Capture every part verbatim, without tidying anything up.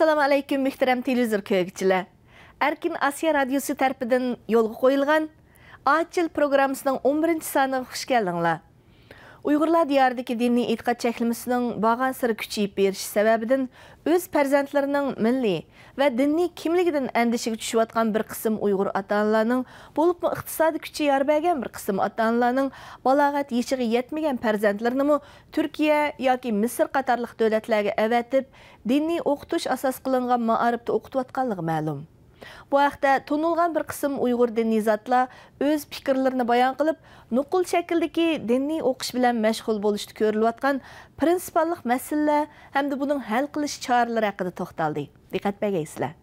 ئەسسالامۇ ئەلەيكۇم، مۆھتەرەم تېلېۋىزور كۆرگۈچىلەر! ئەركىن ئاسىيا رادىيوسى تەرىپىدىن يولغا قويۇلغان ئاچىل پروگراممىسىنىڭ ئون بىرىنچى سانىغا خۇش كەلدىڭلار. ئۇيغۇرلار دىيارىدىكى دىنىي ئېتىقاد چەكلىمىسىنىڭ بارغانسېرى كۈچىيىپ بېرىشى سەۋەبىدىن، ئۆز پەرزەنتلىرىنىڭ مىللىي ۋە دىنىي كىملىكىدىن ئەندىشىگە چۈشۈۋاتقان بىر قىسىم ئۇيغۇر ئاتا-ئانىلارنىڭ، بولۇپمۇ ئىقتىسادىي كۈچى يار بەرگەن بىر قىسىم ئاتا-ئانىلارنىڭ بالاغەت يېشىغا يەتمىگەن پەرزەنتلىرىنىمۇ تۈركىيە ياكى مىسىر قاتارلىق دۆلەتلەرگە ئەۋەتىپ، دىنىي ئوقۇتۇش ئاساس قىلىنغان مائارىپتا ئوقۇتۇۋاتقانلىقى مەلۇم. بۇ ھەقتە تونۇلغان بىر قىسىم ئۇيغۇر دىنىي زاتلار ئۆز پىكىرلىرىنى بايان قىلىپ، نوقۇل شەكىلدىكى دىنىي ئوقۇش بىلەن مەشغۇل بولۇشتا كۆرۈلۈۋاتقان پىرىنسىپاللىق مەسىلىلەر ھەمدە بۇنىڭ ھەل قىلىش چارىلىرى ھەققىدە توختالدى. دىققەت بەرگەيسىلەر.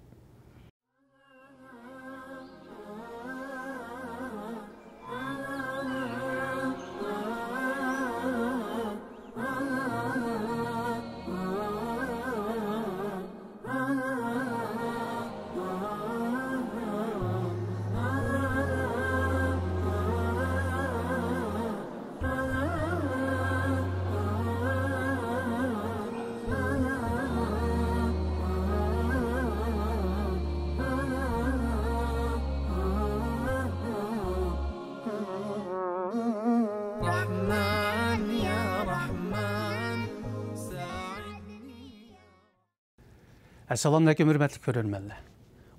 ئەسسالامۇئەلەيكۇم، ھۆرمەتلىك كۆرۈرمەنلەر!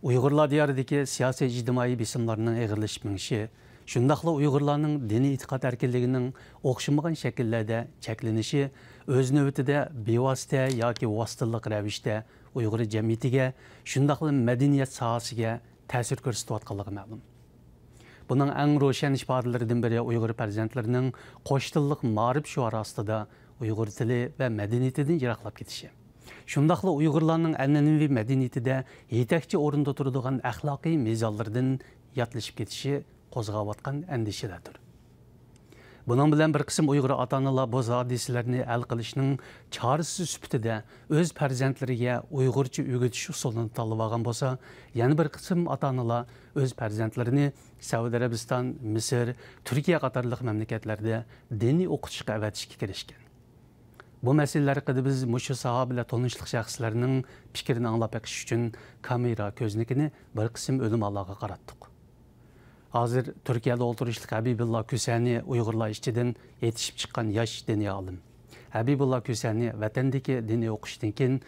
ئۇيغۇرلار دىيارىدىكى سىياسىي ئىجتىمائىي بېسىملارنىڭ ئېغىرلىشىپ مېڭىشى، شۇنداقلا ئۇيغۇرلارنىڭ دىنىي ئېتىقاد ئەركىنلىكىنىڭ ئوخشىمىغان شەكىللەردە چەكلىنىشى، ئۆز نۆۋىتىدە بىۋاسىتە ياكى ۋاسىتىلىق رەۋىشتە ئۇيغۇر جەمئىيىتىگە، شۇنداقلا مەدەنىيەت ساھەسىگە تەسىر كۆرسىتىۋاتقانلىقى مەلۇم. بۇنىڭ ئەڭ روشەن ئىپادىلىرىدىن بىرى ئۇيغۇر پەرزەنتلىرىنىڭ قوش تىللىق مائارىپ شوئارى ئاستىدا ئۇيغۇر تىلى ۋە مەدەنىيىتىدىن يىراقلاپ كېتىشى. شۇنداقلا ئۇيغۇرلارنىڭ ئەنئەنىۋى مەدەنىيىتىدە يېتەكچى ئورۇندا تۇرىدىغان ئەخلاقىي مىزانلىرىدىن ياتلىشىپ كېتىشى قوزغاۋاتقان ئەندىشىلەردۇر. بۇنىڭ بىلەن بىر قىسىم ئۇيغۇر ئاتا-ئانىلار بۇ ھادىسىلەرنى ھەل قىلىشنىڭ چارىسى سۈپىتىدە ئۆز پەرزەنتلىرىگە ئۇيغۇرچە ئۆگىتىش ئۇسۇلىنى تاللىۋالغان بولسا، يەنە بىر قىسىم ئاتا-ئانىلار ئۆز پەرزەنتلىرىنى سەئۇدى ئەرەبىستان، مىسىر، تۈركىيە قاتارلىق مەملىكەتلەردە دىنىي ئوقۇتۇشقا ئەۋەتىشكە كىرىشكەن. بۇ مەسىلىلەر ھەققىدە بىز مۇشۇ ساھە بىلەن تونۇشلۇق شەخسلەرنىڭ پىكرىنى ئاڭلاپ بېقىش ئۈچۈن كامېرا كۆزنىكىنى بىر قىسىم ئۆلىمالارغا قاراتتۇق. ھازىر تۈركىيەدە ئولتۇرۇشلۇق ھەبىبۇللا كۈسەنى ئۇيغۇرلار ئىچىدىن يېتىشىپ چىققان ياش دىنىي ئالىم. ھەبىبۇللا كۈسەنى ۋەتەندىكى دىنىي ئوقۇشتىن كېيىن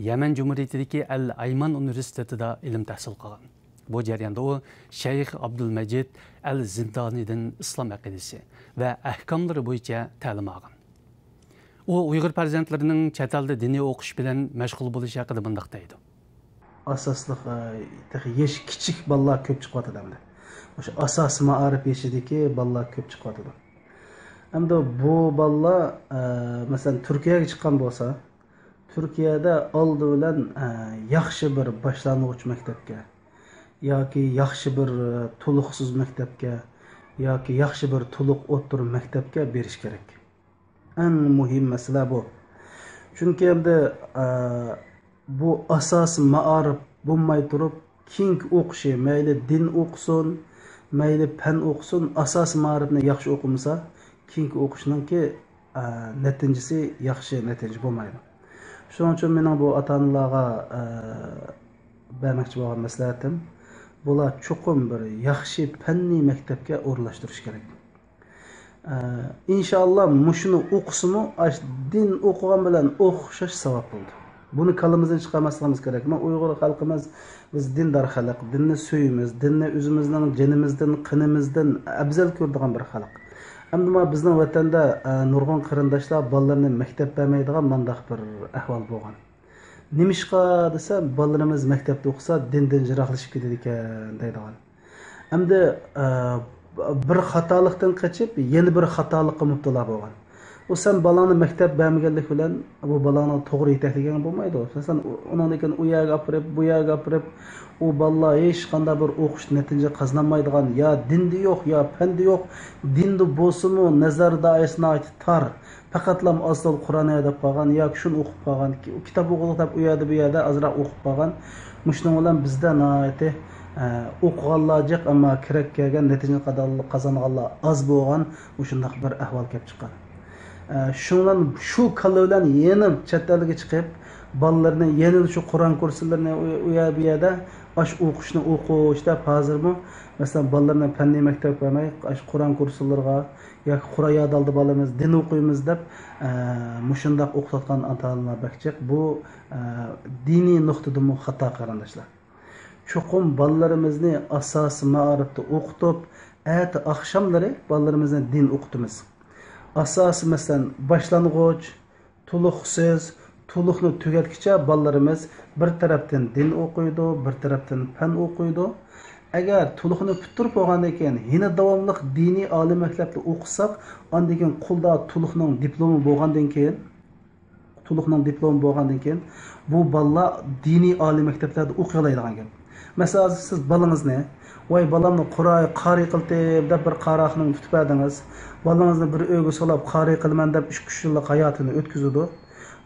يەمەن جۇمھۇرىيىتىدىكى ئەل ئەيمان ئۇنىۋېرسىتېتىدا ئىلىم تەھسىل قىلغان. بۇ جەرياندا ئۇ شەيخ ئابدۇلمەجىد ئەل زىندانىدىن ئىسلام ئەقىدىسى ۋە ئەھكاملىرى بويىچە تەلىم ئالغان. ئۇ ئۇيغۇر پەرزەنتلىرىنىڭ چەت ئەلدە دىنىي ئوقۇش بىلەن مەشغۇل بولۇشى ھەققىدە مۇنداق دەيدۇ. ئاساسلىق، ئە، تېخى يېشى كىچىك بالىلار كۆپ چىقىۋاتىدۇ ئەمدى. مۇشۇ ئاساسىي مائارىپ يېشىدىكى بالىلار كۆپ چىقىۋاتىدۇ. ئەمدى بۇ بالىلار، ئە، مەسىلەن، تۈركىيەگە چىققان بولسا، تۈركىيەدە ئالدى بىلەن، ئە، ياخشى بىر باشلانغۇچ مەكتەپكە ياكى ياخشى بىر، ئە، تولۇقسىز مەكتەپكە ياكى ياخشى بىر تولۇق ئوتتۇرا مەكتەپكە بېرىش كېرەك. ئەڭ مۇھىم مەسىلە بۇ. چۈنكى ئەمدى، ئە، بۇ ئاساسىي مائارىپ بولماي تۇرۇپ، كېيىنكى ئوقۇشى، مەيلى دىن ئوقۇسۇن، مەيلى پەن ئوقۇسۇن، ئاساسىي مائارىپنى ياخشى ئوقۇمىسا، كېيىنكى ئوقۇشنىڭكى، ئە، نەتىجىسى ياخشى نەتىجە بولمايدۇ. شۇنىڭ ئۈچۈن مېنىڭ بۇ ئاتا-ئانىلارغا، ئە، بەرمەكچى بولغان مەسلىھەتىم، بۇلار چوقۇم بىر ياخشى پەننىي مەكتەپكە ئورۇنلاشتۇرۇش كېرەك. ئە، ئىنشائاللا، مۇشۇنى ئوقۇسىمۇ، ئاش-، دىن ئوقۇغان بىلەن ئوخشاش ساۋاب بولىدۇ. بۇنى كاللىمىزدىن چىقارماسلىقىمىز كېرەك. مەن ئۇيغۇر خەلقىمىز، بىز دىندار خەلق، دىننى سۆيىمىز، دىننى ئۆزىمىزنىڭ جېنىمىزدىن، قېنىمىزدىن ئەۋزەل كۆرىدىغان بىر خەلق. ئەمدى مانا بىزنىڭ ۋەتەندە، ئە، نۇرغۇن قېرىنداشلار بالىلىرىنى مەكتەپ بەرمەيدىغان مانداق بىر ئەھۋال بولغان. نېمىشقا دېسە، بالىلىرىمىز مەكتەپتە ئوقۇسا، دىندىن يىراقلىشىپ كېتىدىكەن دەيدىغان. ئەمدى، ئە، بىر خاتالىقتىن قېچىپ، يەنە بىر خاتالىققا مۇپتىلا بولغان. ئۇ سەن بالاڭنى مەكتەپ بەرمىگەنلىك بىلەن، بۇ بالاڭنى توغرا يېتەكلىگەن بولمايدۇ. مەسىلەن، ئۇ-، ئۇنىڭدىن كېيىن ئۇ يەرگە ئاپىرىپ، بۇ يەرگە ئاپىرىپ، ئۇ بالىلار ھېچقانداق بىر ئوقۇش نەتىجە قازىنالمايدىغان، يا دىندا يوق، يا پەندە يوق. دىندا بولسىمۇ، نەزەر دائىرىسى ناھايىتى تار. پەقەتلا ئاز تولا قۇرئان ھەدەپ قالغان ياكى شۇنى ئوقۇپ قالغان، كىتاب ئوقۇدۇق دەپ ئۇ يەردە، بۇ يەردە ئازراق ئوقۇپ قالغان. مۇشۇنىڭ بىلەن بىزدە ناھايىتى، ئە، ئوقۇغانلار جىق، ئەمما كېرەك كەلگەن نەتىجىنى قازانغانلار ئاز بولغان، مۇشۇنداق بىر ئەھۋال كېلىپ چىققان. ئە، شۇنىڭ بىلەن شۇ كاللا بىلەن يەنە چەت ئەلگە چىقىپ، بالىلىرىنى يەنىلا شۇ قۇرئان كۇرسلىرىنى ئۇ، ئۇ يەر، بۇ يەردە ئاش ئوقۇشنى ئوقۇش دەپ ھازىرمۇ، مەسىلەن، بالىلىرىنى پەننىي مەكتەپ بەرمەي، ئاش قۇرئان كۇرسلىرىغا ياكى قۇرئان ياد ئالدى بالىمىز، دىن ئوقۇيمىز دەپ، ئە، مۇشۇنداق ئوقۇتۇۋاتقان ئاتا-ئانىلار بەك جىق. بۇ، ئە، دىنىي نۇقتىدىنمۇ خاتا، قېرىنداشلار. چوقۇم بالىلىرىمىزنى ئاساسىي مائارىپتا ئوقۇتۇپ، ئەتە ئاخشاملىرى بالىلىرىمىزنى دىن ئوقۇتىمىز. ئاساسىي، مەسىلەن، باشلانغۇچ، تولۇقسىز، تولۇقنى تۈگەتكىچە بالىلىرىمىز بىر تەرەپتىن دىن ئوقۇيدۇ، بىر تەرەپتىن پەن ئوقۇيدۇ. ئەگەر تولۇقنى پۈتتۈرۈپ بولغاندىن كېيىن، يەنە داۋاملىق دىنىي ئالىي مەكتەپتە ئوقۇساق، ئاندىن كېيىن قولدا تولۇقنىڭ دىپلومى بولغاندىن كېيىن، تولۇقنىڭ دىپلومى بولغاندىن كېيىن، بۇ بالىلار دىنىي ئالىي مەكتەپلەردە ئوقۇيالايدىغان گەپ. مەسىلەن، ھازىر سىز بالىڭىزنى، ۋاي بالامنى قۇرئان قارى قىلتىم دەپ بىر قارىخانىغا تۇتۇپ بەردىڭىز. بالىڭىزنى بىر ئۆيگە سولاپ قارى قىلىمەن دەپ ئىككى ئۈچ يىللىق ھاياتىنى ئۆتكۈزىدۇ.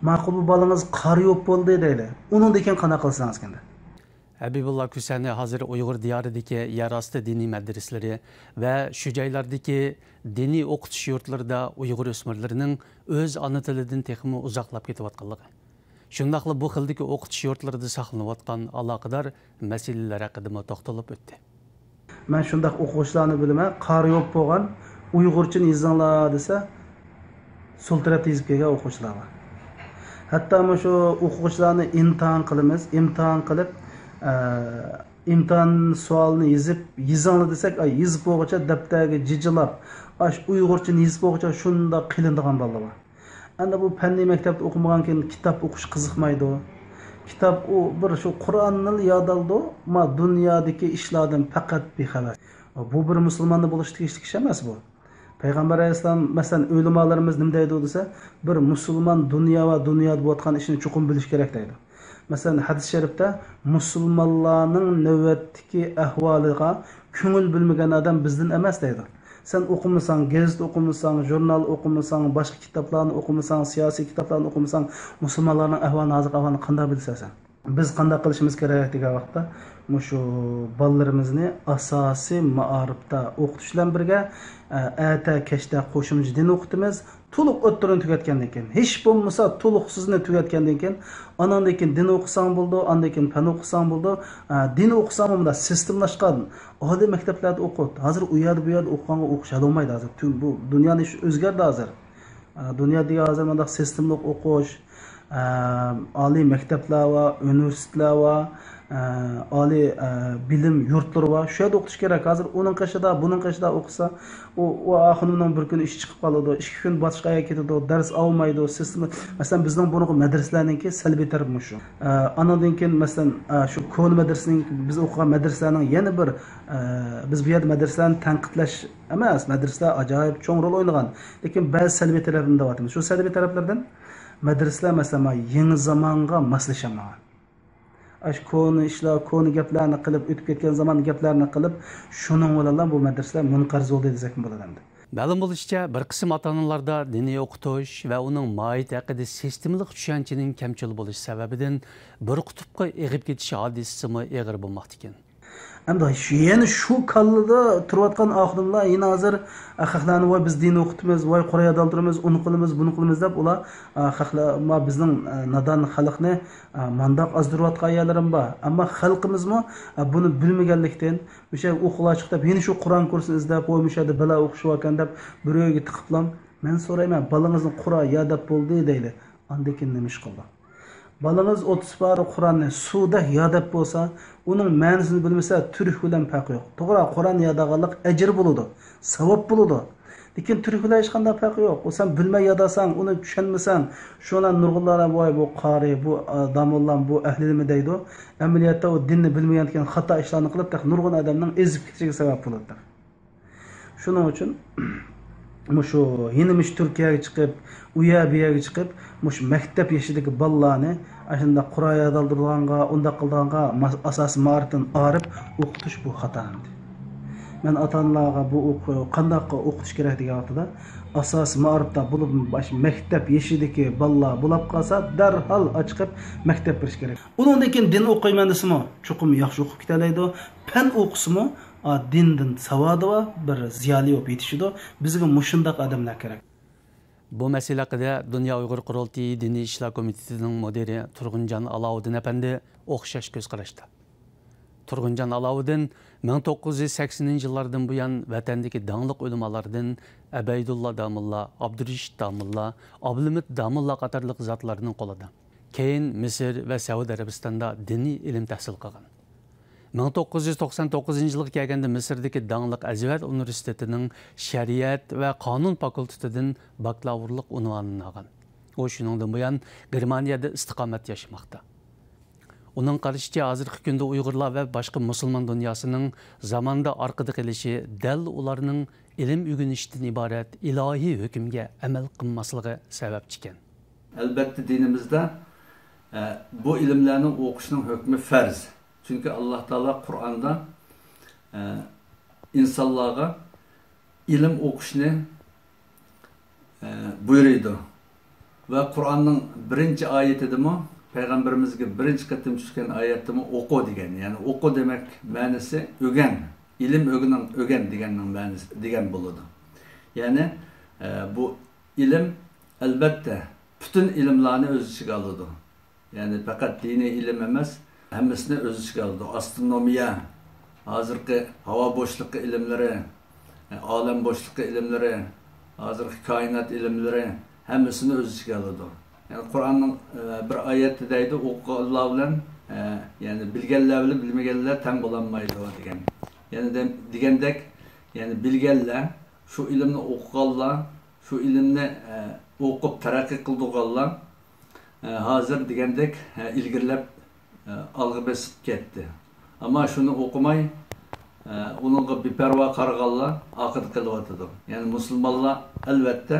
ماقۇل، بۇ بالىڭىز قارى بولۇپ بولدى دەيلى. ئۇنىڭدىن كېيىن قانداق قىلسىڭىز كەندى؟ ھەبىبۇللا كۈسەنى ھازىر ئۇيغۇر دىيارىدىكى يەر ئاستى دىنىي مەدرىسىلىرى ۋە شۇ جايلاردىكى دىنىي ئوقۇتۇش يۇرتلىرىدا ئۇيغۇر ئۆسمۈرلىرىنىڭ ئۆز ئانا تىلىدىن تېخىمۇ ئۇزاقلاپ كېتىۋاتقانلىقى، شۇنداقلا بۇ خىلدىكى ئوقۇتۇش يۇرتلىرىدا ساقلىنىۋاتقان ئالاقىدار مەسىلىلەر ھەققىدىمۇ توختىلىپ ئۆتتى. مەن شۇنداق ئوقۇغۇچىلارنى بىلىمەن، قارى بولۇپ بولغان، ئۇيغۇرچىنى يېزىڭلار دېسە، سول تەرەپتە يېزىپ كەلگەن ئوقۇغۇچىلار بار. ھەتتا مۇشۇ ئوقۇغۇچىلارنى ئىمتىھان قىلىمىز، ئىمتىھان قىلىپ، ئە، ئىمتىھان سوئالىنى يېزىپ، يېزىڭلار دېسەك، ئاي، يېزىپ بولغۇچە دەپتەرگە جىجىلاپ، ئاش ئۇيغۇرچىنى يېزىپ بولغۇچە شۇنداق قىينىلىدىغان بالىلار بار. ئەمدى بۇ پەننىي مەكتەپتە ئوقۇمىغان كېيىن كىتاب ئوقۇش قىزىقمايدۇ. كىتاب ئۇ بىر شۇ قۇرئاننىلا ياد ئالىدۇ، ما دۇنيادىكى ئىشلاردىن پەقەت بىخەۋەر. بۇ بىر مۇسۇلماندا بولۇشقا تېگىشلىك ئىش ئەمەس بۇ. پەيغەمبەر ئەلەيھىسسالام، مەسىلەن، ئۆلىمالىرىمىز نېمە دەيدۇ دېسە، بىر مۇسۇلمان دۇنيا ۋە دۇنيادا بولۇۋاتقان ئىشنى چوقۇم بىلىش كېرەك دەيدۇ. مەسىلەن، ھەدىس شەرىپتە، مۇسۇلمانلارنىڭ نۆۋەتتىكى ئەھۋالىغا كۆڭۈل بۆلمىگەن ئادەم بىزدىن ئەمەس دەيدۇ. سەن ئوقۇمىساڭ، گېزىت ئوقۇمىساڭ، ژۇرنال ئوقۇمىساڭ، باشقا كىتابلارنى ئوقۇمىساڭ، سىياسىي كىتابلارنى ئوقۇمىساڭ، مۇسۇلمانلارنىڭ ئەھۋالىنى، ھازىرقى ئەھۋالىنى قانداق بىلىسەن سەن؟ بىز قانداق قىلىشىمىز كېرەك دېگەن ۋاقىتتا، مۇشۇ بالىلىرىمىزنى ئاساسىي مائارىپتا ئوقۇتۇش بىلەن بىرگە، ئە، ئەتە، كەچتە قوشۇمچە دىن ئوقۇتىمىز. تولۇق ئوتتۇرىنى تۈگەتكەندىن كېيىن، ھېچ بولمىسا تولۇقسىزنى تۈگەتكەندىن كېيىن، ئاناندىن كېيىن دىن ئوقۇساڭ بولىدۇ، ئاندىن كېيىن پەن ئوقۇساڭ بولىدۇ. ئە، دىن ئوقۇساڭمۇ مۇنداق سىستېمىلاشقان ئالىي مەكتەپلەردە ئوقۇت. ھازىر ئۇ يەردە، بۇ يەردە ئوقۇغانغا ئوخشاش بولمايدۇ. ھازىر پۈتۈن بۇ دۇنيانىڭ ئىشى ئۆزگەردى ھازىر. ئە، دۇنيادىكى ھازىر مۇنداق سىستېمىلىق ئوقۇش، ئە، ئالىي مەكتەپلەر بار، ئۇنىۋېرسىتېتلار بار، ئە، ئالىي، ئە، بىلىم يۇرتلىرى بار. شۇ يەردە ئوقۇتۇش كېرەك. ھازىر ئۇنىڭ قېشىدا، بۇنىڭ قېشىدا ئوقۇسا، ئۇ، ئۇ ئاخۇنۇمنىڭ بىر كۈنى ئىشى چىقىپ قالىدۇ، ئىككى كۈن باشقا يەرگە كېتىدۇ، دەرس ئالمايدۇ، سىستېما. مەسىلەن، بىزنىڭ بۇرۇنقى مەدرىسىلەرنىڭكى سەلبىي تەرىپى مۇشۇ. ئە، ئانىڭدىن كېيىن، مەسىلەن، ئە، شۇ كونا مەدرىسىنىڭ، بىز ئوقۇغان مەدرىسىلەرنىڭ يەنە بىر، ئە، بىز بۇ يەردە مەدرىسىلەرنى تەنقىدلەش ئەمەس، مەدرىسىلەر ئاجايىپ چوڭ رول ئوينىغان. لېكىن بەزى سەلبىي تەرەپلىرىنى دەۋاتىمىز. شۇ سەلبىي تەرەپلەردىن مەدرىسىلەر، مەسىلەن، مانا يېڭى زامانغا ماسلىشالمىغان. ئاشۇ كونا ئىشلار، كونا گەپلەرنى قىلىپ، ئۆتۈپ كەتكەن زامان گەپلەرنى قىلىپ، شۇنىڭ بىلەنلا بۇ مەدرىسىلەر مۇنقەرز بولدى دېسەكمۇ بولىدۇ ئەمدى. مەلۇم بولۇشىچە، بىر قىسىم ئاتا-ئانىلاردا دىنىي ئوقۇتۇش ۋە ئۇنىڭ ماھىيىتى ھەققىدە سىستېمىلىق چۈشەنچىنىڭ كەمچىل بولۇشى سەۋەبىدىن بىر قۇتۇپقا ئېغىپ كېتىش ھادىسىسىمۇ ئېغىر بولماقتا ئىكەن. ئەمدى شۇ، يەنە شۇ كاللىدا تۇرۇۋاتقان ئاخۇنۇملار يەنە ھازىر، ئە، خەقلەرنى، ۋاي، بىز دىن ئوقۇتىمىز، ۋاي، قۇرئان ياد ئالدۇرىمىز، ئۇنى قىلىمىز، بۇنى قىلىمىز دەپ، ئۇلار، ئە، خەقلەر، ما، بىزنىڭ، ئە، نادان خەلقنى، ئە، مانداق ئازدۇرۇۋاتقان يەرلىرىمۇ بار. ئەمما خەلقىمىزمۇ، ئە، بۇنى بىلمىگەنلىكتىن، مۇشۇ يەرگە ئوقۇغىلى چىقىپ، يەنە شۇ قۇرئان كۇرسىنى ئىزدەپ، ۋاي، مۇشۇ يەردە بالا ئوقۇشۇۋاتقان دەپ، بىر ئۆيگە تىقىپلا، مەن سورايمەن، بالىڭىزنى قۇرئان ياد دەپ بولدى دەيلى. ئاندىن كېيىن نېمە ئىش قىلدى؟ بالىڭىز ئوتتۇز پارە قۇرئاننى سۇدەك ياد دەپ بولسا، ئۇنىڭ مەنىسىنى بىلمىسە، تۈرك بىلەن پەرقى يوق. توغرا، قۇرئان ياد ئالغانلىق ئەجىر بولىدۇ، ساۋاب بولىدۇ. لېكىن تۈرك بىلەن ھېچقانداق پەرقى يوق. ئۇ سەن بىلمەي ياد ئالساڭ، ئۇنى چۈشەنمىسەڭ، شۇ بىلەن نۇرغۇنلار، ۋاي، بۇ قارى، بۇ، ئا، داموللام، بۇ ئەھلى نېمە دەيدۇ. ئەمەلىيەتتە ئۇ دىننى بىلمىگەندىكىن خاتا ئىشلارنى قىلىپ، تېخى نۇرغۇن ئادەمنىڭ ئېزىپ كېتىشىگە سەۋەب بولىدۇ. شۇنىڭ ئۈچۈن مۇشۇ يەنە مۇشۇ تۈركىيەگە چىقىپ، ئۇ يەر بۇ يەرگە چىقىپ، مۇشۇ مەكتەپ يېشىدىكى بالىلارنى ئاشۇنداق قۇرئان ياد ئالدۇرىدىغانغا، ئۇنداق قىلىدىغانغا ماس-، ئاساسىي مائارىپتىن ئايرىپ ئوقۇتۇش بۇ خاتا ئەمدى. مەن ئاتا-ئانىلارغا بۇ ئوق-، قانداق ئوقۇتۇش كېرەك دېگەن ۋاقتىدا، ئاساسىي مائارىپتا بولۇپ، باش-، مەكتەپ يېشىدىكى بالىلار بولاپ قالسا، دەرھال ئاچىقىپ مەكتەپ بېرىش كېرەك. ئۇنىڭدىن كېيىن دىن ئوقۇيمەن دېسىمۇ، چوقۇم ياخشى ئوقۇپ كېتەلەيدۇ. پەن ئوقۇسىمۇ، ئا، دىندىن ساۋادى بار، بىر زىيالىي بولۇپ يېتىشىدۇ. بىزگە مۇشۇنداق ئادەملەر كېرەك. بۇ مەسىلە ھەققىدە دۇنيا ئۇيغۇر قۇرۇلتىيى دىنىي ئىشلار كومىتېتىنىڭ مۇدىرى تۇرغۇنجان ئالاۋۇدىن ئەپەندى ئوخشاش كۆز قاراشتا. تۇرغۇنجان ئالاۋۇدىن مىڭ توققۇز يۈز سەكسىنىنچى يىللاردىن بۇيان ۋەتەندىكى داڭلىق ئۆلىمالاردىن ئەبەيدۇللا داموللا، ئابدۇرېشىت داموللا، ئابلىمىت داموللا قاتارلىق زاتلارنىڭ قولىدا، كېيىن مىسىر ۋە سەئۇدى ئەرەبىستاندا دىنىي ئىلىم تەھسىل قىلغان. مىڭ توققۇز يۈز توقسان توققۇزىنچى يىلغا كەلگەندە مىسىردىكى داڭلىق ئەزۋەر ئۇنىۋېرسىتېتىنىڭ شەرىئەت ۋە قانۇن فاكۇلتېتىدىن باكلاۋۇرلۇق ئۇنۋانىنى ئالغان. ئۇ شۇنىڭدىن بۇيان گېرمانىيەدە ئىستىقامەت ياشىماقتا. ئۇنىڭ قارىشىچە، ھازىرقى كۈندە ئۇيغۇرلار ۋە باشقا مۇسۇلمان دۇنياسىنىڭ زاماندا ئارقىدا قېلىشى دەل ئۇلارنىڭ ئىلىم ئۆگىنىشتىن ئىبارەت ئىلاھىي ھۆكۈمگە ئەمەل قىلماسلىقى سەۋەبچىكەن. ئەلبەتتە، دىنىمىزدە، ئە، بۇ ئىلىملەرنى ئوقۇشنىڭ ھۆكمى پەرز. چۈنكى ئاللاھ تائالا قۇرئاندا، ئە، ئىنسانلارغا ئىلىم ئوقۇشنى، ئە، بۇيرۇيدۇ. ۋە قۇرئاننىڭ بىرىنچى ئايىتىدىمۇ، پەيغەمبىرىمىزگە بىرىنچى قېتىم چۈشكەن ئايەتتىمۇ «ئوقۇ» دېگەن. يەنى «ئوقۇ» دېمەك مەنىسى «ئۆگەن، ئىلىم ئۆگىنىڭ، ئۆگەن» دېگەننىڭ مەنىسى، دېگەن بولىدۇ. يەنى، ئە، بۇ ئىلىم، ئەلبەتتە، پۈتۈن ئىلىملارنى ئۆز ئىچىگە ئالىدۇ. يەنى پەقەت دىنىي ئىلىم ئەمەس، ھەممىسىنى ئۆز ئىچىگە ئالىدۇ. ئاسترونومىيە، ھازىرقى ھاۋا بوشلۇقى ئىلىملىرى، ئالەم بوشلۇقى ئىلىملىرى، ھازىرقى كائىنات ئىلىملىرى، ھەممىسىنى ئۆز ئىچىگە ئالىدۇ. يەنى قۇرئاننىڭ، ئە، بىر ئايەتتە دەيدۇ، «ئوقۇغانلار بىلەن، ئە، يەنى بىلگەنلەر بىلەن بىلمىگەنلەر تەڭ بولالمايدۇ» دېگەن. يەنى دە-، دېگەندەك، يەنى بىلگەنلەر، شۇ ئىلىمنى ئوقۇغانلار، شۇ ئىلىمنى، ئە، ئوقۇپ تەرەققىي قىلدۇرغانلار، ئە، ھازىر دېگەندەك، ئە، ئىلگىرىلەپ، ئە، ئالغا بېسىپ كەتتى. ئەمما شۇنى ئوقۇماي، ئە، ئۇنىڭغا بىپەرۋا قارىغانلار ئارقىدا قېلىۋاتىدۇ. يەنى مۇسۇلمانلار، ئەلۋەتتە،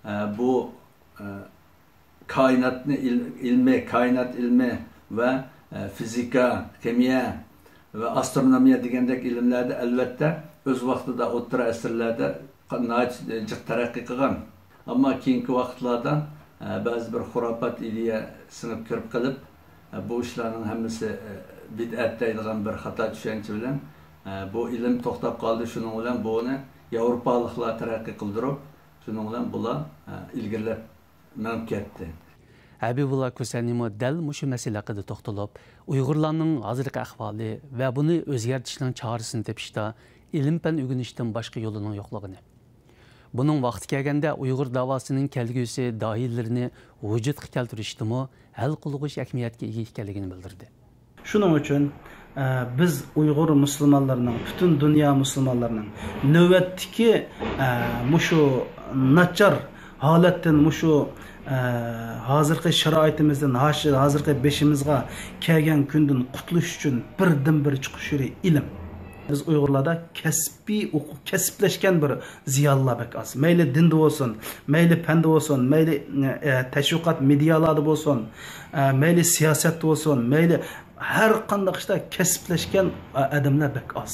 ئە، بۇ، ئە، كائىناتنى ئىل-، ئىلمى، كائىنات ئىلمى ۋە، ئە، فىزىكا، خىمىيە ۋە ئاسترونومىيە دېگەندەك ئىلىملەردە، ئەلۋەتتە، ئۆز ۋاقتىدا ئوتتۇرا ئەسىرلەردە ناھايىتى جىق تەرەققىي قىلغان. ئەمما كېيىنكى ۋاقىتلاردا، ئە، بەزى بىر خۇراپات ئىدىيە سىڭىپ كىرىپ قېلىپ، ئە، بۇ ئىشلارنىڭ ھەممىسى، ئە، بىدئەت دەيدىغان بىر خاتا چۈشەنچە بىلەن، ئە، بۇ ئىلىم توختاپ قالدى. شۇنىڭ بىلەن بۇنى ياۋروپالىقلار تەرەققىي قىلدۇرۇپ، شۇنىڭ بىلەن بۇلار، ئە، ئىلگىرىلەپ مېڭىپ كەتتى. ھەبىبۇللا كۆسەنىمۇ دەل مۇشۇ مەسىلە ھەققىدە توختىلىپ، ئۇيغۇرلارنىڭ ھازىرقى ئەھۋالى ۋە بۇنى ئۆزگەرتىشنىڭ چارىسىنى تېپىشتا ئىلىم-پەن ئۆگىنىشتىن باشقا يولىنىڭ يوقلۇقىنى، بۇنىڭ ۋاقتى كەلگەندە ئۇيغۇر داۋاسىنىڭ كەلگۈسى داھىيلىرىنى ۋۇجۇدقا كەلتۈرۈشتىمۇ ھەل قىلغۇچ ئەھمىيەتكە ئىگە ئىكەنلىكىنى بىلدۈردى. شۇنىڭ ئۈچۈن، ئە، بىز ئۇيغۇر مۇسۇلمانلىرىنىڭ، پۈتۈن دۇنيا مۇسۇلمانلىرىنىڭ نۆۋەتتىكى، ئە، مۇشۇ ناچار ھالەتتىن، مۇشۇ، ئە، ھازىرقى شارائىتىمىزدىن، ھاش-، ھازىرقى بېشىمىزغا كەلگەن كۈندىن قۇتۇلۇش ئۈچۈن بىردىنبىر چىقىش يولى ئىلىم. بىز ئۇيغۇرلاردا كەسپىي ئوقۇ-، كەسىپلەشكەن بىر زىيالىيلار بەك ئاز. مەيلى دىندا بولسۇن، مەيلى پەندە بولسۇن، مەيلى، ئە، تەشۋىقات، مېدىيالاردا بولسۇن، ئە، مەيلى سىياسەتتە بولسۇن، مەيلى ھەر قانداق ئىشتا كەسىپلەشكەن، ئە، ئادەملەر بەك ئاز.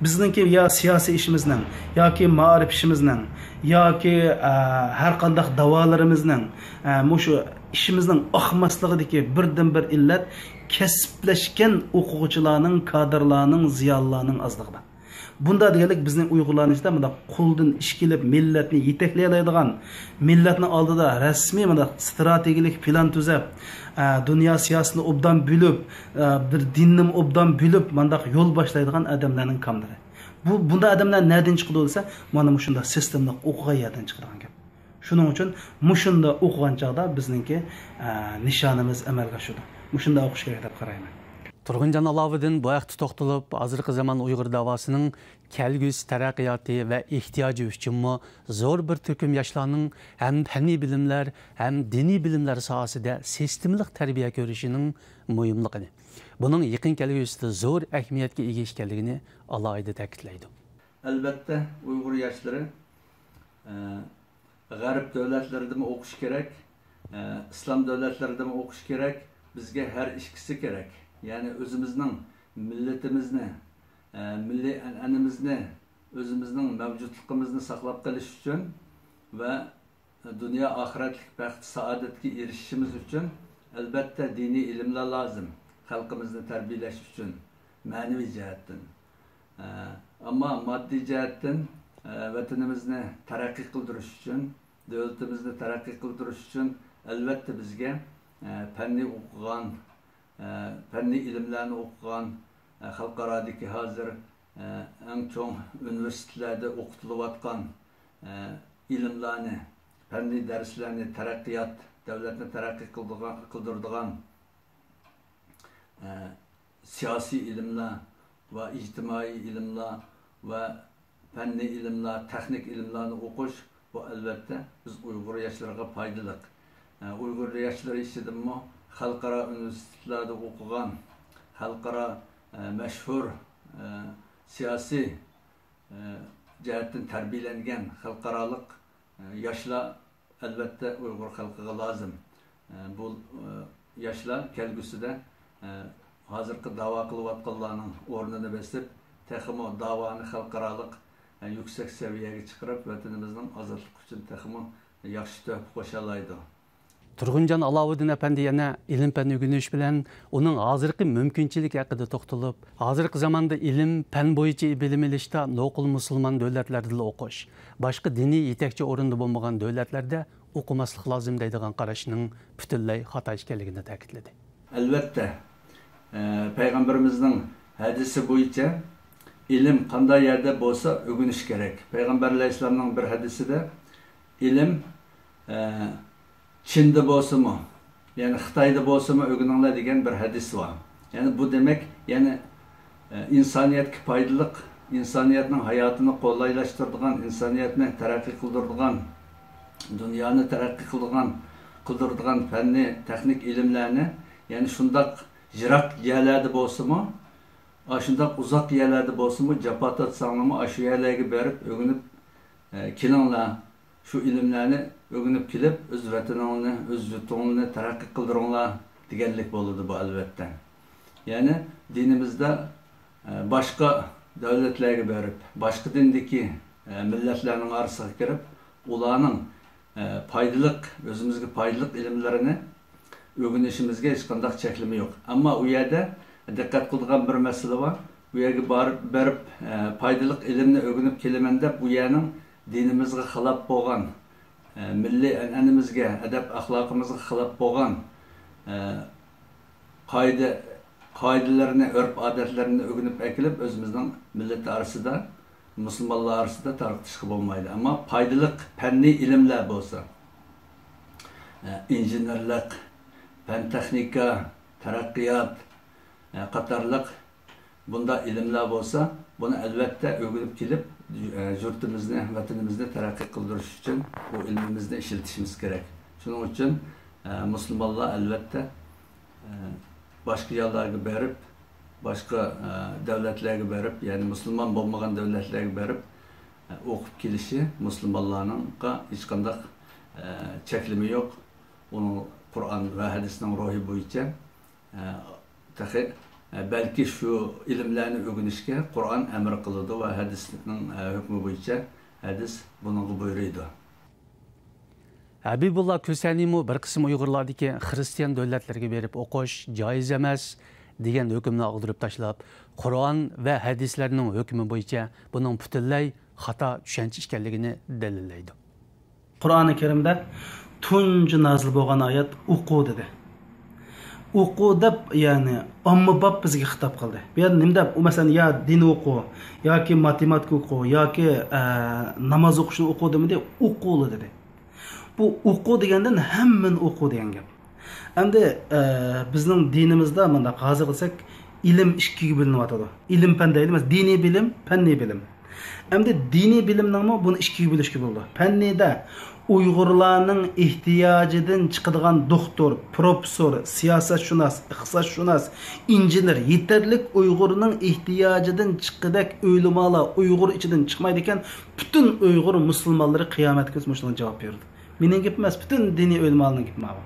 بىزنىڭكى يا سىياسىي ئىشىمىزنىڭ، ياكى مائارىپ ئىشىمىزنىڭ، ياكى، ئە، ھەر قانداق داۋالىرىمىزنىڭ، ئە، مۇشۇ ئىشىمىزنىڭ ئاقماسلىقىدىكى بىردىنبىر ئىللەت كەسىپلەشكەن ئوقۇغۇچىلارنىڭ، كادىرلارنىڭ، زىيالىيلارنىڭ ئازلىقىدا. بۇنداق دېگەنلىك بىزنىڭ ئۇيغۇرلارنىڭ ئىچىدە مۇنداق قولدىن ئىش كېلىپ، مىللەتنى يېتەكلىيەلەيدىغان، مىللەتنىڭ ئالدىدا رەسمىي مۇنداق ستراتېگىيەلىك پىلان تۈزەپ، ئە، دۇنيا سىياسىتىنى ئوبدان بىلىپ، ئە، بىر دىننىمۇ ئوبدان بىلىپ، مۇنداق يول باشلايدىغان ئادەملەرنىڭ كاملىرى. بۇ، بۇنداق ئادەملەر نەدىن چىقىدۇ دېسە، مانا مۇشۇنداق سىستېمىلىق ئوقۇغان يەردىن چىقىدىغان گەپ. شۇنىڭ ئۈچۈن مۇشۇنداق ئوقۇغان چاغدا بىزنىڭكى، ئە، نىشانىمىز ئەمەلگە ئاشىدۇ. مۇشۇنداق ئوقۇش كېرەك دەپ قارايمەن. تۇرغۇنجان ئالاۋۇدىن بۇ ھەقتە توختىلىپ، ھازىرقى زامان ئۇيغۇر داۋاسىنىڭ كەلگۈسى تەرەققىياتى ۋە ئېھتىياجى ئۈچۈنمۇ زور بىر تۆكۈم ياشلارنىڭ ھەم پەننىي بىلىملەر، ھەم دىنىي بىلىملەر ساھەسىدە سىستېمىلىق تەربىيە كۆرۈشىنىڭ مۇھىملىقىنى، بۇنىڭ يېقىن كەلگۈسىدە زور ئەھمىيەتكە ئىگە ئىكەنلىكىنى ئالاھىدە تەكىتلەيدۇ. ئەلۋەتتە، ئۇيغۇر ياشلىرى، ئە، غەرب دۆلەتلىرىدىمۇ ئوقۇش كېرەك، ئە، ئىسلام دۆلەتلىرىدىمۇ ئوقۇش كېرەك. بىزگە ھەر ئىككىسى كېرەك. يەنى ئۆزىمىزنىڭ مىللىتىمىزنى، ئە، مىللىي ئەنئەنىمىزنى، ئۆزىمىزنىڭ مەۋجۇتلۇقىمىزنى ساقلاپ قېلىش ئۈچۈن ۋە دۇنيا ئاخىرەتلىك بەخت سائادەتكە ئېرىشىشىمىز ئۈچۈن، ئەلۋەتتە، دىنىي ئىلىملەر لازىم، خەلقىمىزنى تەربىيەلەش ئۈچۈن، مەنىۋى جەھەتتىن. ئە، ئەمما ماددىي جەھەتتىن، ئە، ۋەتىنىمىزنى تەرەققىي قىلدۇرۇش ئۈچۈن، دۆلىتىمىزنى تەرەققىي قىلدۇرۇش ئۈچۈن، ئەلۋەتتە، بىزگە، ئە، پەننى ئوقۇغان، ئە، پەننىي ئىلىملەرنى ئوقۇغان، ئە، خەلقئارادىكى ھازىر، ئە، ئەڭ چوڭ ئۇنىۋېرسىتېتلاردا ئوقۇتۇلۇۋاتقان، ئە، ئىلىملارنى، پەننىي دەرسلەرنى، تەرەققىيات، دۆلەتنى تەرەققىي قىلدۇرغان، قىلدۇرىدىغان، ئە، سىياسىي ئىلىملەر ۋە ئىجتىمائىي ئىلىملەر ۋە پەننىي ئىلىملەر، تېخنىك ئىلىملەرنى ئوقۇش، بۇ، ئەلۋەتتە، بىز ئۇيغۇر ياشلىرىغا پايدىلىق. ئە، ئۇيغۇر ياشلىرى ئىچىدىمۇ خەلقئارا ئۇنىۋېرسىتېتلاردا ئوقۇغان، خەلقئارا، ئە، مەشھۇر، ئە، سىياسىي، ئە، جەھەتتىن تەربىيەلەنگەن خەلقئارالىق، ئە، ياشلار، ئەلۋەتتە، ئۇيغۇر خەلقىگە لازىم. ئە، بۇ، ئە، ياشلار كەلگۈسىدە، ئە، ھازىرقى داۋا قىلىۋاتقانلارنىڭ ئورنىنى بېسىپ، تېخىمۇ داۋانى خەلقئارالىق، ئە، يۈكسەك سەۋىيەگە چىقىرىپ، ۋەتىنىمىزنىڭ ئازادلىقى ئۈچۈن تېخىمۇ ياخشى تۆھپە قوشالايدۇ. تۇرغۇنجان ئالاۋۇددىن ئەپەندى يەنە ئىلىم-پەن ئۆگىنىش بىلەن ئۇنىڭ ھازىرقى مۇمكىنچىلىكى ھەققىدە توختىلىپ، ھازىرقى زاماندا ئىلىم-پەن بويىچە بىلىم ئېلىشتا نوقۇل مۇسۇلمان دۆلەتلەردىلا ئوقۇش، باشقا دىنىي يېتەكچى ئورۇندا بولمىغان دۆلەتلەردە ئوقۇماسلىق لازىم دەيدىغان قاراشنىڭ پۈتۈنلەي خاتا ئىكەنلىكىنى تەكىتلىدى. ئەلۋەتتە، ئە، پەيغەمبىرىمىزنىڭ ھەدىسى بويىچە ئىلىم قانداق يەردە بولسا ئۆگىنىش كېرەك. پەيغەمبەر ئەلەيھىسسالامنىڭ بىر ھەدىسىدە، ئىلىم، ئە، چىندا بولسىمۇ، يەنى خىتايدا بولسىمۇ ئۆگىنىڭلار دېگەن بىر ھەدىس بار. يەنى بۇ دېمەك، يەنى، ئە، ئىنسانىيەتكە پايدىلىق، ئىنسانىيەتنىڭ ھاياتىنى قولايلاشتۇرىدىغان، ئىنسانىيەتنى تەرەققىي قىلدۇرىدىغان، دۇنيانى تەرەققىي قىلىدىغان، قىلدۇرىدىغان پەننى، تېخنىك ئىلىملەرنى، يەنى شۇنداق يىراق يەرلەردە بولسىمۇ، ئاشۇنداق ئۇزاق يەرلەردە بولسىمۇ، جاپا تارتساڭلارمۇ، ئاشۇ يەرلەرگە بېرىپ ئۆگىنىپ، ئە، كېلىڭلار. شۇ ئىلىملەرنى ئۆگىنىپ كېلىپ، ئۆز ۋەتىنىڭلارنى، ئۆز يۇرتۇڭلارنى تەرەققىي قىلدۇرۇڭلار دېگەنلىك بولىدۇ بۇ، ئەلۋەتتە. يەنى دىنىمىزدە، ئە، باشقا دۆلەتلەرگە بېرىپ، باشقا دىندىكى، ئە، مىللەتلەرنىڭ ئارىسىغا كىرىپ، ئۇلارنىڭ، ئە، پايدىلىق، ئۆزىمىزگە پايدىلىق ئىلىملىرىنى ئۆگىنىشىمىزگە ھېچقانداق چەكلىمە يوق. ئەمما ئۇ يەردە دىققەت قىلىدىغان بىر مەسىلە بار. ئۇ يەرگە بارىپ، بېرىپ، ئە، پايدىلىق ئىلىمنى ئۆگىنىپ كېلىمەن دەپ، ئۇ يەرنىڭ دىنىمىزغا خىلاپ بولغان، ئە، مىللىي ئەنئەنىمىزگە، ئەدەپ-ئەخلاقىمىزغا خىلاپ بولغان، ئە، قائىدە، قائىدىلىرىنى، ئۆرپ-ئادەتلىرىنى ئۆگىنىپ ئەكېلىپ، ئۆزىمىزنىڭ مىللەت ئارىسىدا، مۇسۇلمانلار ئارىسىدا تارقىتىشقا بولمايدۇ. ئەمما پايدىلىق پەننىي ئىلىملەر بولسا، ئە، ئىنژېنېرلىق، پەن-تېخنىكا، تەرەققىيات، ئە، قاتارلىق بۇنداق ئىلىملەر بولسا، بۇنى ئەلۋەتتە ئۆگىنىپ كېلىپ، ئە، يۇرتىمىزنى، ۋەتىنىمىزنى تەرەققىي قىلدۇرۇش ئۈچۈن بۇ ئىلمىمىزنى ئىشلىتىشىمىز كېرەك. شۇنىڭ ئۈچۈن، ئە، مۇسۇلمانلار ئەلۋەتتە، ئە، باشقا يەرلەرگە بېرىپ، باشقا، ئە، دۆلەتلەرگە بېرىپ، يەنى مۇسۇلمان بولمىغان دۆلەتلەرگە بېرىپ، ئە، ئوقۇپ كېلىشى مۇسۇلمانلارنىڭغا ھېچقانداق، ئە، چەكلىمە يوق. ئۇنىڭ قۇرئان ۋە ھەدىسنىڭ روھى بويىچە، ئە، تېخى، ئە، بەلكى شۇ ئىلىملەرنى ئۆگىنىشكە قۇرئان ئەمر قىلىدۇ ۋە ھەدىسنىڭ، ئە، ھۆكمى بويىچە ھەدىس بۇنىڭغا بۇيرۇيدۇ. ھەبىبۇللا كۈسەنىمۇ بىر قىسىم ئۇيغۇرلاردىكى خىرىستىيان دۆلەتلىرىگە بېرىپ ئوقۇش جايىز ئەمەس دېگەن ھۆكۈمنى ئاغدۇرۇپ تاشلاپ، قۇرئان ۋە ھەدىسلەرنىڭ ھۆكمى بويىچە بۇنىڭ پۈتۈنلەي خاتا چۈشەنچە ئىكەنلىكىنى دەلىللەيدۇ. قۇرئانى كەرىمدە تۇنجى نازىل بولغان ئايەت «ئوقۇ» دېدى. «ئوقۇ» دەپ، يەنى ئاممىباب بىزگە خىتاب قىلدى. بۇ يەردە نېمە دەپ؟ ئۇ، مەسىلەن، يا دىن ئوقۇ، ياكى ماتېماتىكا ئوقۇ، ياكى، ئە، ناماز ئوقۇشنى ئوقۇ دېمىدى، «ئوقۇلا» دېدى. بۇ «ئوقۇ» دېگەندىن ھەممىنى ئوقۇ دېگەن گەپ. ئەمدى، ئە، بىزنىڭ دىنىمىزدا مۇنداق ھازىر قىلساق، ئىلىم ئىككىگە بۆلۈنۈۋاتىدۇ. ئىلىم-پەن دەيلى ئەمەس، دىنىي بىلىم، پەننىي بىلىم. ئەمدى دىنىي بىلىمنىڭمۇ بۇنى ئىككىگە بۆلۈشكە بولىدۇ. پەننىيدە ئۇيغۇرلارنىڭ ئېھتىياجىدىن چىقىدىغان دوختۇر، پروفېسسور، سىياسەتشۇناس، ئىقتىسادشۇناس، ئىنژېنېر، يېتەرلىك ئۇيغۇرنىڭ ئېھتىياجىدىن چىققۇدەك ئۆلىمالار ئۇيغۇر ئىچىدىن چىقمايدىكەن، پۈتۈن ئۇيغۇر مۇسۇلمانلىرى قىيامەتكىچە مۇشۇنىڭغا جاۋاب بېرىدۇ. مېنىڭ گېپىم ئەمەس، پۈتۈن دىنىي ئۆلىمالارنىڭ گېپى ماۋۇ.